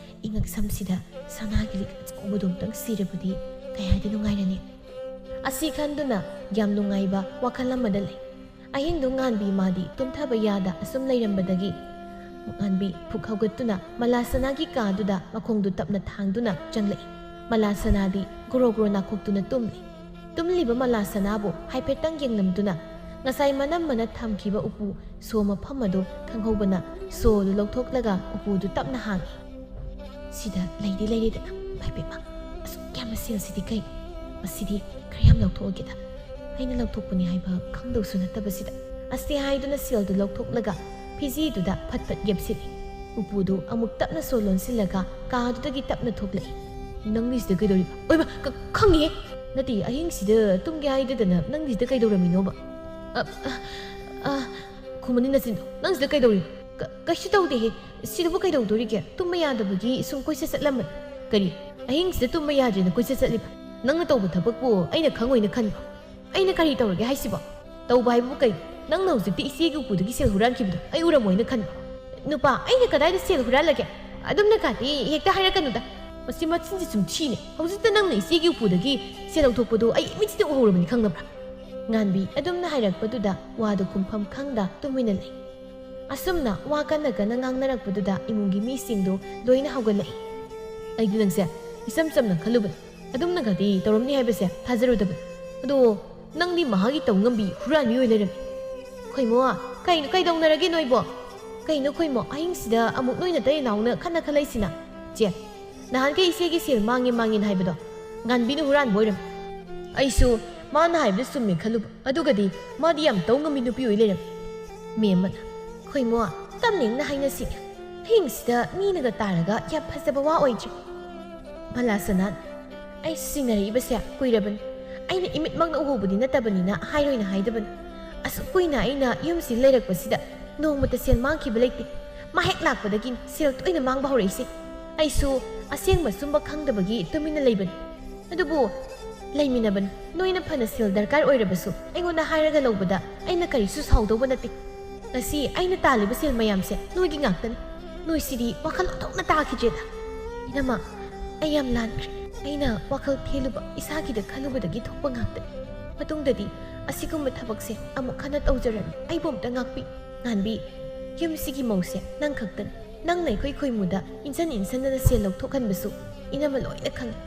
ꯏꯉꯛꯁꯝꯁꯤꯗ ꯁꯅꯥꯒꯤ ꯂꯤꯛ ꯑꯆꯧꯕꯗꯣ ꯑꯝꯇꯪ ꯁꯤꯔꯕꯗꯤ ꯀꯌꯥꯗꯤ ꯅꯨꯡꯉꯥꯏꯔꯅꯤ꯫ ꯑꯁꯤ ꯈꯟꯗꯨꯅ ꯌꯥꯝ ꯅꯨꯡꯉꯥꯏꯕ ꯋꯥꯈꯜ ꯑꯃꯗ ꯂꯩ꯫ ꯑꯍꯤꯡꯗꯨ ꯉꯥꯟꯕꯤ ꯃꯥꯗꯤ ꯇꯨꯝꯊꯕ ꯌꯥꯗ ꯑꯁꯨꯝ ꯂꯩꯔꯝꯕꯗꯒꯤ ꯉꯥꯟꯕꯤ ꯐꯨꯛ ꯍꯧꯒꯠꯇꯨꯅ ꯃꯂꯥꯁꯅꯥꯒꯤ ꯀꯥꯗꯨꯗ ꯃꯈꯣꯡꯗꯨ ꯇꯞꯅ ꯊꯥꯡꯗꯨꯅ ꯆꯪꯂꯛꯏ꯫ ꯃꯂꯥꯁꯅꯥꯗꯤ ꯒ꯭ꯔꯣ ꯒ꯭ꯔꯣ ꯅꯥꯈꯣꯛꯇꯨꯅ ꯇꯨꯝꯂꯤ꯫ ꯇꯨꯝꯂꯤꯕ ꯃꯂꯥꯁꯅꯥꯕꯨ ꯍꯥꯏꯐꯦꯠꯇꯪ ꯌꯦꯡꯂꯝꯗꯨꯅ ꯉꯁꯥꯏ ꯃꯅꯝꯃꯅ ꯊꯝꯈꯤꯕ ꯎꯄꯨ ꯁꯣ ꯃꯐꯝ ꯑꯗꯨ ꯈꯪꯍꯧꯕꯅ ꯁꯣꯗꯨ ꯂꯧꯊꯣꯛꯂꯒ ꯎꯄꯨꯗꯨ ꯇꯞꯅ ꯍꯥꯡꯏ꯫ ꯁꯤꯗ ꯂꯩꯗꯤ ꯂꯩꯔꯦꯗꯅ, ꯃꯥꯏ ꯄꯦꯝꯃ, ꯑꯁꯨꯛ ꯌꯥꯝꯕ ꯁꯦꯜꯁꯤꯗꯤ ꯀꯩ? ꯃꯁꯤꯗꯤ ꯈꯔ ꯌꯥꯝ ꯂꯧꯊꯣꯛꯑꯒꯦꯗ, ꯑꯩꯅ ꯂꯧꯊꯣꯛꯄꯅꯤ ꯍꯥꯏꯕ ꯈꯪꯗꯧꯁꯨ ꯅꯠꯇꯕꯁꯤꯗ꯫ ꯑꯁꯤ ꯍꯥꯏꯗꯨꯅ ꯁꯦꯜꯗꯨ ꯂꯧꯊꯣꯛꯂꯒ ꯐꯤꯖꯤꯗꯨꯗ ꯐꯠ ꯐꯠ ꯌꯦꯞꯁꯤꯜꯂꯤ꯫ ꯎꯄꯨꯗꯨ ꯑꯃꯨꯛ ꯇꯞꯅ ꯁꯣ ꯂꯣꯟꯁꯤꯜꯂꯒ ꯀꯥꯗꯨꯗꯒꯤ ꯇꯞꯅ ꯊꯣꯛꯂꯛꯏ꯫ "ꯅꯪꯗꯤ ꯁꯤꯗ ꯀꯩꯗꯧꯔꯤꯕ?" "ꯑꯣꯏꯕ, ꯈꯪꯉꯤꯍꯦ!" "ꯅꯠꯇꯦ, ꯑꯍꯤꯡꯁꯤꯗ ꯇꯨꯝꯒꯦ ꯍꯥꯏꯗꯗꯅ ꯅꯪꯗꯤ ꯁꯤꯗ ꯀꯩꯗꯧꯔꯝꯃꯤꯅꯣꯕ?" "ꯑ, ꯑ, ꯑ, ꯈꯨꯃꯟꯅꯤ ꯅꯆꯤꯟꯗꯣ, ꯅꯪ ꯁꯤꯗ ꯀꯩꯗꯧꯔꯤꯕ?" "ꯀ-, ꯀꯩꯁꯨ ꯇꯧꯗꯦꯍꯦ, ꯁꯤꯗꯕꯨ ꯀꯩꯗꯧꯗꯣꯔꯤꯒꯦ? ꯇꯨꯝꯕ ꯌꯥꯗꯕꯒꯤ ꯁꯨꯝ ꯀꯣꯏꯆꯠ ꯆꯠꯂꯝꯕꯅꯤ꯫" "ꯀꯔꯤ? ꯑꯍꯤꯡꯁꯤꯗ ꯇꯨꯝꯕ ꯌꯥꯗ꯭ꯔꯦꯅ ꯀꯣꯏꯆꯠ ꯆꯠꯂꯤꯕ? ꯅꯪꯅ ꯇꯧꯕ ꯊꯕꯛꯄꯨ ꯑꯩꯅ ꯈꯪꯉꯣꯏꯅ ꯈꯟꯕ꯭ꯔꯣ? ꯑꯩꯅ ꯀꯔꯤ ꯇꯧꯔꯒꯦ ꯍꯥꯏꯁꯤꯕꯣ? ꯇꯧꯕ ꯍꯥꯏꯕꯕꯨ ꯀꯩ? ꯅꯪꯅ ꯍꯧꯖꯤꯛꯇ ꯏꯆꯦꯒꯤ ꯎꯄꯨꯗꯒꯤ ꯁꯦꯜ ꯍꯨꯔꯥꯟꯈꯤꯕꯗꯣ ꯑꯩ ꯎꯔꯝꯃꯣꯏꯅ ꯈꯟꯕ꯭ꯔꯣ?" "ꯅꯨꯄꯥ, ꯑꯩꯅ ꯀꯗꯥꯏꯗ ꯁꯦꯜ ꯍꯨꯔꯥꯜꯂꯒꯦ? ꯑꯗꯨꯝꯅ ꯀꯥꯇꯤ ꯍꯦꯛꯇ ꯍꯥꯏꯔꯛꯀꯅꯨꯗ꯫ ꯃꯁꯤ ꯃꯆꯤꯟꯁꯤ ꯁꯨꯝ ꯊꯤꯅꯦ꯫ ꯍꯧꯖꯤꯛꯇ ꯅꯪꯅ ꯏꯆꯦꯒꯤ ꯎꯄꯨꯗꯒꯤ ꯁꯦꯜ ꯂꯧꯊꯣꯛꯄꯗꯣ ꯑꯩ ꯃꯤꯠꯁꯤꯗ ꯎꯍꯧꯔꯕꯅꯤ, ꯈꯪꯉꯕ꯭ꯔꯥ?" ꯉꯥꯟꯕꯤ ꯑꯗꯨꯝꯅ ꯍꯥꯏꯔꯛꯄꯗꯨꯗ ꯋꯥꯗꯨ ꯈꯨꯝꯐꯝ ꯈꯪꯗ ꯇꯨꯃꯤꯟꯅ ꯂꯩ꯫ ꯑꯁꯨꯝꯅ ꯋꯥ ꯀꯟꯅ ꯀꯟꯅ ꯉꯥꯡꯅꯔꯛꯄꯗꯨꯗ ꯏꯃꯨꯡꯒꯤ ꯃꯤꯁꯤꯡꯗꯣ ꯂꯣꯏꯅ ꯍꯧꯒꯠꯂꯛꯏ꯫ "ꯑꯩꯗꯤ ꯅꯪꯁꯦ ꯏꯆꯝ ꯆꯝꯅ ꯈꯜꯂꯨꯕꯅꯤ꯫ ꯑꯗꯨꯝꯅꯒꯗꯤ ꯇꯧꯔꯝꯅꯤ ꯍꯥꯏꯕꯁꯦ ꯊꯥꯖꯔꯨꯗꯕꯅꯤ꯫ ꯑꯗꯣ ꯅꯪꯗꯤ ꯃꯍꯥꯛꯀꯤ ꯇꯧ ꯉꯝꯕꯤ ꯍꯨꯔꯥꯟꯕꯤ ꯑꯣꯏ ꯂꯩꯔꯝꯃꯤ꯫" "ꯈꯣꯏꯃꯣ, ꯀꯩꯅꯣ, ꯀꯩꯗꯧꯅꯔꯒꯦ ꯅꯣꯏꯕꯣ?" "ꯀꯩꯅꯣ ꯈꯣꯏꯃꯣ, ꯑꯍꯤꯡꯁꯤꯗ ꯑꯃꯨꯛ ꯅꯣꯏ ꯅꯇꯩ ꯅꯥꯎꯅ ꯈꯠꯅ ꯈꯠꯂꯛꯏꯁꯤꯅ?" "ꯆꯦ, ꯅꯍꯥꯟꯈꯩ ꯏꯆꯦꯒꯤ ꯁꯦꯜ ꯃꯥꯡꯉꯦ ꯃꯥꯡꯉꯦꯅ ꯍꯥꯏꯕꯗꯣ ꯉꯥꯟꯕꯤꯅ ꯍꯨꯔꯥꯟꯕ ꯑꯣꯏꯔꯝꯃꯤ꯫ ꯑꯩꯁꯨ ꯃꯥꯅ ꯍꯥꯏꯕꯗ ꯆꯨꯝꯃꯦ ꯈꯜꯂꯨꯕ꯫ ꯑꯗꯨꯒꯗꯤ ꯃꯥꯗꯤ ꯌꯥꯝ ꯇꯧ ꯉꯝꯕꯤ ꯅꯨꯄꯤ ꯑꯣꯏ ꯂꯩꯔꯝꯃꯤ꯫" ꯃꯦꯝꯃꯅ, "ꯈꯣꯏꯃꯣ, ꯇꯞꯅ ꯏꯪꯅ ꯍꯥꯏꯅꯁꯤ꯫ ꯑꯍꯤꯡꯁꯤꯗ ꯃꯤꯅꯒ ꯇꯥꯔꯒ ꯌꯥꯝ ꯐꯖꯕ ꯋꯥ ꯑꯣꯏꯗ꯭ꯔꯦ꯫" ꯃꯂꯥꯁꯅꯥꯅ, ꯑꯩ ꯁꯤꯟꯅꯔꯛꯏꯕꯁꯦ ꯀꯨꯏꯔꯕꯅꯤ꯫ ꯑꯩꯅ ꯏꯃꯤꯠꯃꯛꯅ ꯎꯍꯧꯕꯗꯤ ꯅꯠꯇꯕꯅꯤꯅ ꯍꯥꯏꯔꯣꯏꯅ ꯍꯥꯏꯗꯕꯅꯤ꯫ ꯑꯁꯨꯛ ꯀꯨꯏꯅ ꯑꯩꯅ ꯌꯨꯝꯁꯤ ꯂꯩꯔꯛꯄꯁꯤꯗ ꯅꯣꯡꯃꯇ ꯁꯦꯜ ꯃꯥꯡꯈꯤꯕ ꯂꯩꯇꯦ꯫ ꯃꯥ ꯍꯦꯛ ꯂꯥꯛꯄꯗꯒꯤ ꯁꯦꯜ ꯇꯣꯏꯅ ꯃꯥꯡꯕ ꯍꯧꯔꯛꯏꯁꯦ꯫ ꯑꯩꯁꯨ ꯑꯁꯦꯡꯕ ꯑꯆꯨꯝꯕ ꯈꯪꯗꯕꯒꯤ ꯇꯨꯃꯤꯟꯅ ꯂꯩꯕꯅꯤ꯫ ꯑꯗꯨꯕꯨ ꯂꯩꯃꯤꯟꯅꯕꯅꯤ꯫ ꯅꯣꯏꯅ ꯐꯅ ꯁꯦꯜ ꯗꯔꯀꯥꯔ ꯑꯣꯏꯔꯕꯁꯨ ꯑꯩꯉꯣꯟꯗ ꯍꯥꯏꯔꯒ ꯂꯧꯕꯗ ꯑꯩꯅ ꯀꯔꯤꯁꯨ ꯁꯥꯎꯗꯧꯕ ꯅꯠꯇꯦ꯫ ꯉꯁꯤ ꯑꯩꯅ ꯇꯥꯜꯂꯤꯕ ꯁꯦꯜ ꯃꯌꯥꯝꯁꯦ ꯅꯣꯏꯒꯤ ꯉꯥꯛꯇꯅꯤ꯫ ꯅꯣꯏꯁꯤꯗꯤ ꯋꯥꯈꯜ ꯑꯣꯟꯊꯣꯛꯅ ꯇꯥꯈꯤꯗ꯭ꯔꯦꯗ꯫ ꯏꯅꯝꯃ, ꯑꯩ ꯌꯥꯝ ꯂꯥꯟꯈ꯭ꯔꯦ꯫ ꯑꯩꯅ ꯋꯥꯈꯜ ꯊꯦꯜꯂꯨꯕ, ꯏꯁꯥꯒꯤꯗ ꯈꯜꯂꯨꯕꯗꯒꯤ ꯊꯣꯛꯄ ꯉꯥꯛꯇꯅꯤ꯫ ꯃꯇꯨꯡꯗꯗꯤ ꯑꯁꯤꯒꯨꯝꯕ ꯊꯕꯛꯁꯦ ꯑꯃꯨꯛ ꯍꯟꯅ ꯇꯧꯖꯔꯅꯨ꯫ ꯑꯩꯕꯨ ꯑꯝꯇ ꯉꯥꯛꯄꯤ꯫ ꯉꯥꯟꯕꯤ, ꯌꯨꯝꯁꯤꯒꯤ ꯃꯧꯁꯦ ꯅꯪ ꯈꯛꯇꯅꯤ꯫ ꯅꯪꯅ ꯑꯩꯈꯣꯏ ꯈꯣꯏꯃꯨꯗ ꯏꯟꯁꯟ ꯏꯟꯁꯟꯗꯅ ꯁꯦꯜ ꯂꯧꯊꯣꯛꯍꯟꯕꯁꯨ ꯏꯅꯝꯃ ꯂꯣꯏꯅ ꯈꯪꯉꯤ꯫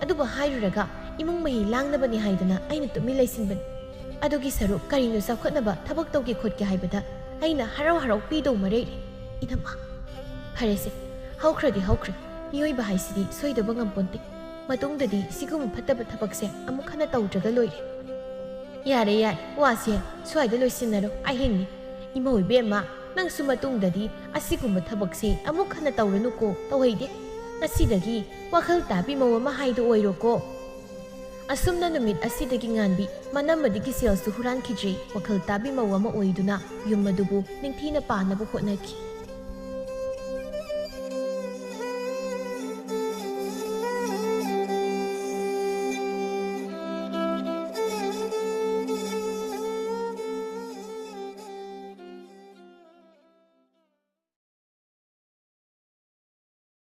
ꯑꯗꯨꯕꯨ ꯍꯥꯏꯔꯨꯔꯒ ꯏꯃꯨꯡ ꯃꯍꯤ ꯂꯥꯡꯅꯕꯅꯤ ꯍꯥꯏꯗꯅ ꯑꯩꯅ ꯇꯨꯃꯤꯟ ꯂꯩꯁꯤꯟꯕꯅꯤ꯫ ꯑꯗꯨꯒꯤ ꯁꯔꯨꯛ ꯀꯔꯤꯅꯣ ꯆꯥꯎꯈꯠꯅꯕ ꯊꯕꯛ ꯇꯧꯒꯦ ꯈꯣꯠꯀꯦ ꯍꯥꯏꯕꯗ ꯑꯩꯅ ꯍꯔꯥꯎ ꯍꯔꯥꯎ ꯄꯤꯗꯧ ꯃꯔꯩꯔꯦ꯫ ꯏꯅꯝꯃ, ꯐꯔꯦꯁꯦ, ꯍꯧꯈ꯭ꯔꯗꯤ ꯍꯧꯈ꯭ꯔꯦ꯫ ꯃꯤꯑꯣꯏꯕ ꯍꯥꯏꯁꯤꯗꯤ ꯁꯣꯏꯗꯕ ꯉꯝꯄꯣꯟꯇꯦ꯫ ꯃꯇꯨꯡꯗꯗꯤ ꯁꯤꯒꯨꯝꯕ ꯐꯠꯇꯕ ꯊꯕꯛꯁꯦ ꯑꯃꯨꯛ ꯍꯟꯅ ꯇꯧꯗ꯭ꯔꯒ ꯂꯣꯏꯔꯦ꯫ ꯌꯥꯔꯦ, ꯌꯥꯔꯦ, ꯋꯥꯁꯦ ꯁ꯭ꯋꯥꯏꯗ ꯂꯣꯏꯁꯤꯟꯅꯔꯣ꯫ ꯑꯍꯤꯡꯅꯤ꯫ ꯏꯃꯧ ꯏꯕꯦꯝꯃ, ꯅꯪꯁꯨ ꯃꯇꯨꯡꯗꯗꯤ ꯑꯁꯤꯒꯨꯝꯕ ꯊꯕꯛꯁꯦ ꯑꯃꯨꯛ ꯍꯟꯅ ꯇꯧꯔꯅꯨꯀꯣ, ꯇꯧꯍꯩꯗꯦ꯫ ꯉꯁꯤꯗꯒꯤ ꯋꯥꯈꯜ ꯇꯥꯕꯤ ꯃꯧ ꯑꯃ ꯍꯥꯏꯗꯣ ꯑꯣꯏꯔꯣꯀꯣ꯫ ꯑꯁꯨꯝꯅ ꯅꯨꯃꯤꯠ ꯑꯁꯤꯗꯒꯤ ꯉꯥꯟꯕꯤ ꯃꯅꯝꯃꯗꯒꯤ ꯁꯦꯜꯁꯨ ꯍꯨꯔꯥꯟꯈꯤꯗ꯭ꯔꯦ, ꯋꯥꯈꯜ ꯇꯥꯕꯤ ꯃꯧ ꯑꯃ ꯑꯣꯏꯗꯨꯅ ꯌꯨꯝ ꯑꯗꯨꯕꯨ ꯅꯤꯡꯊꯤꯅ ꯄꯥꯟꯅꯕ ꯍꯣꯠꯅꯈꯤ꯫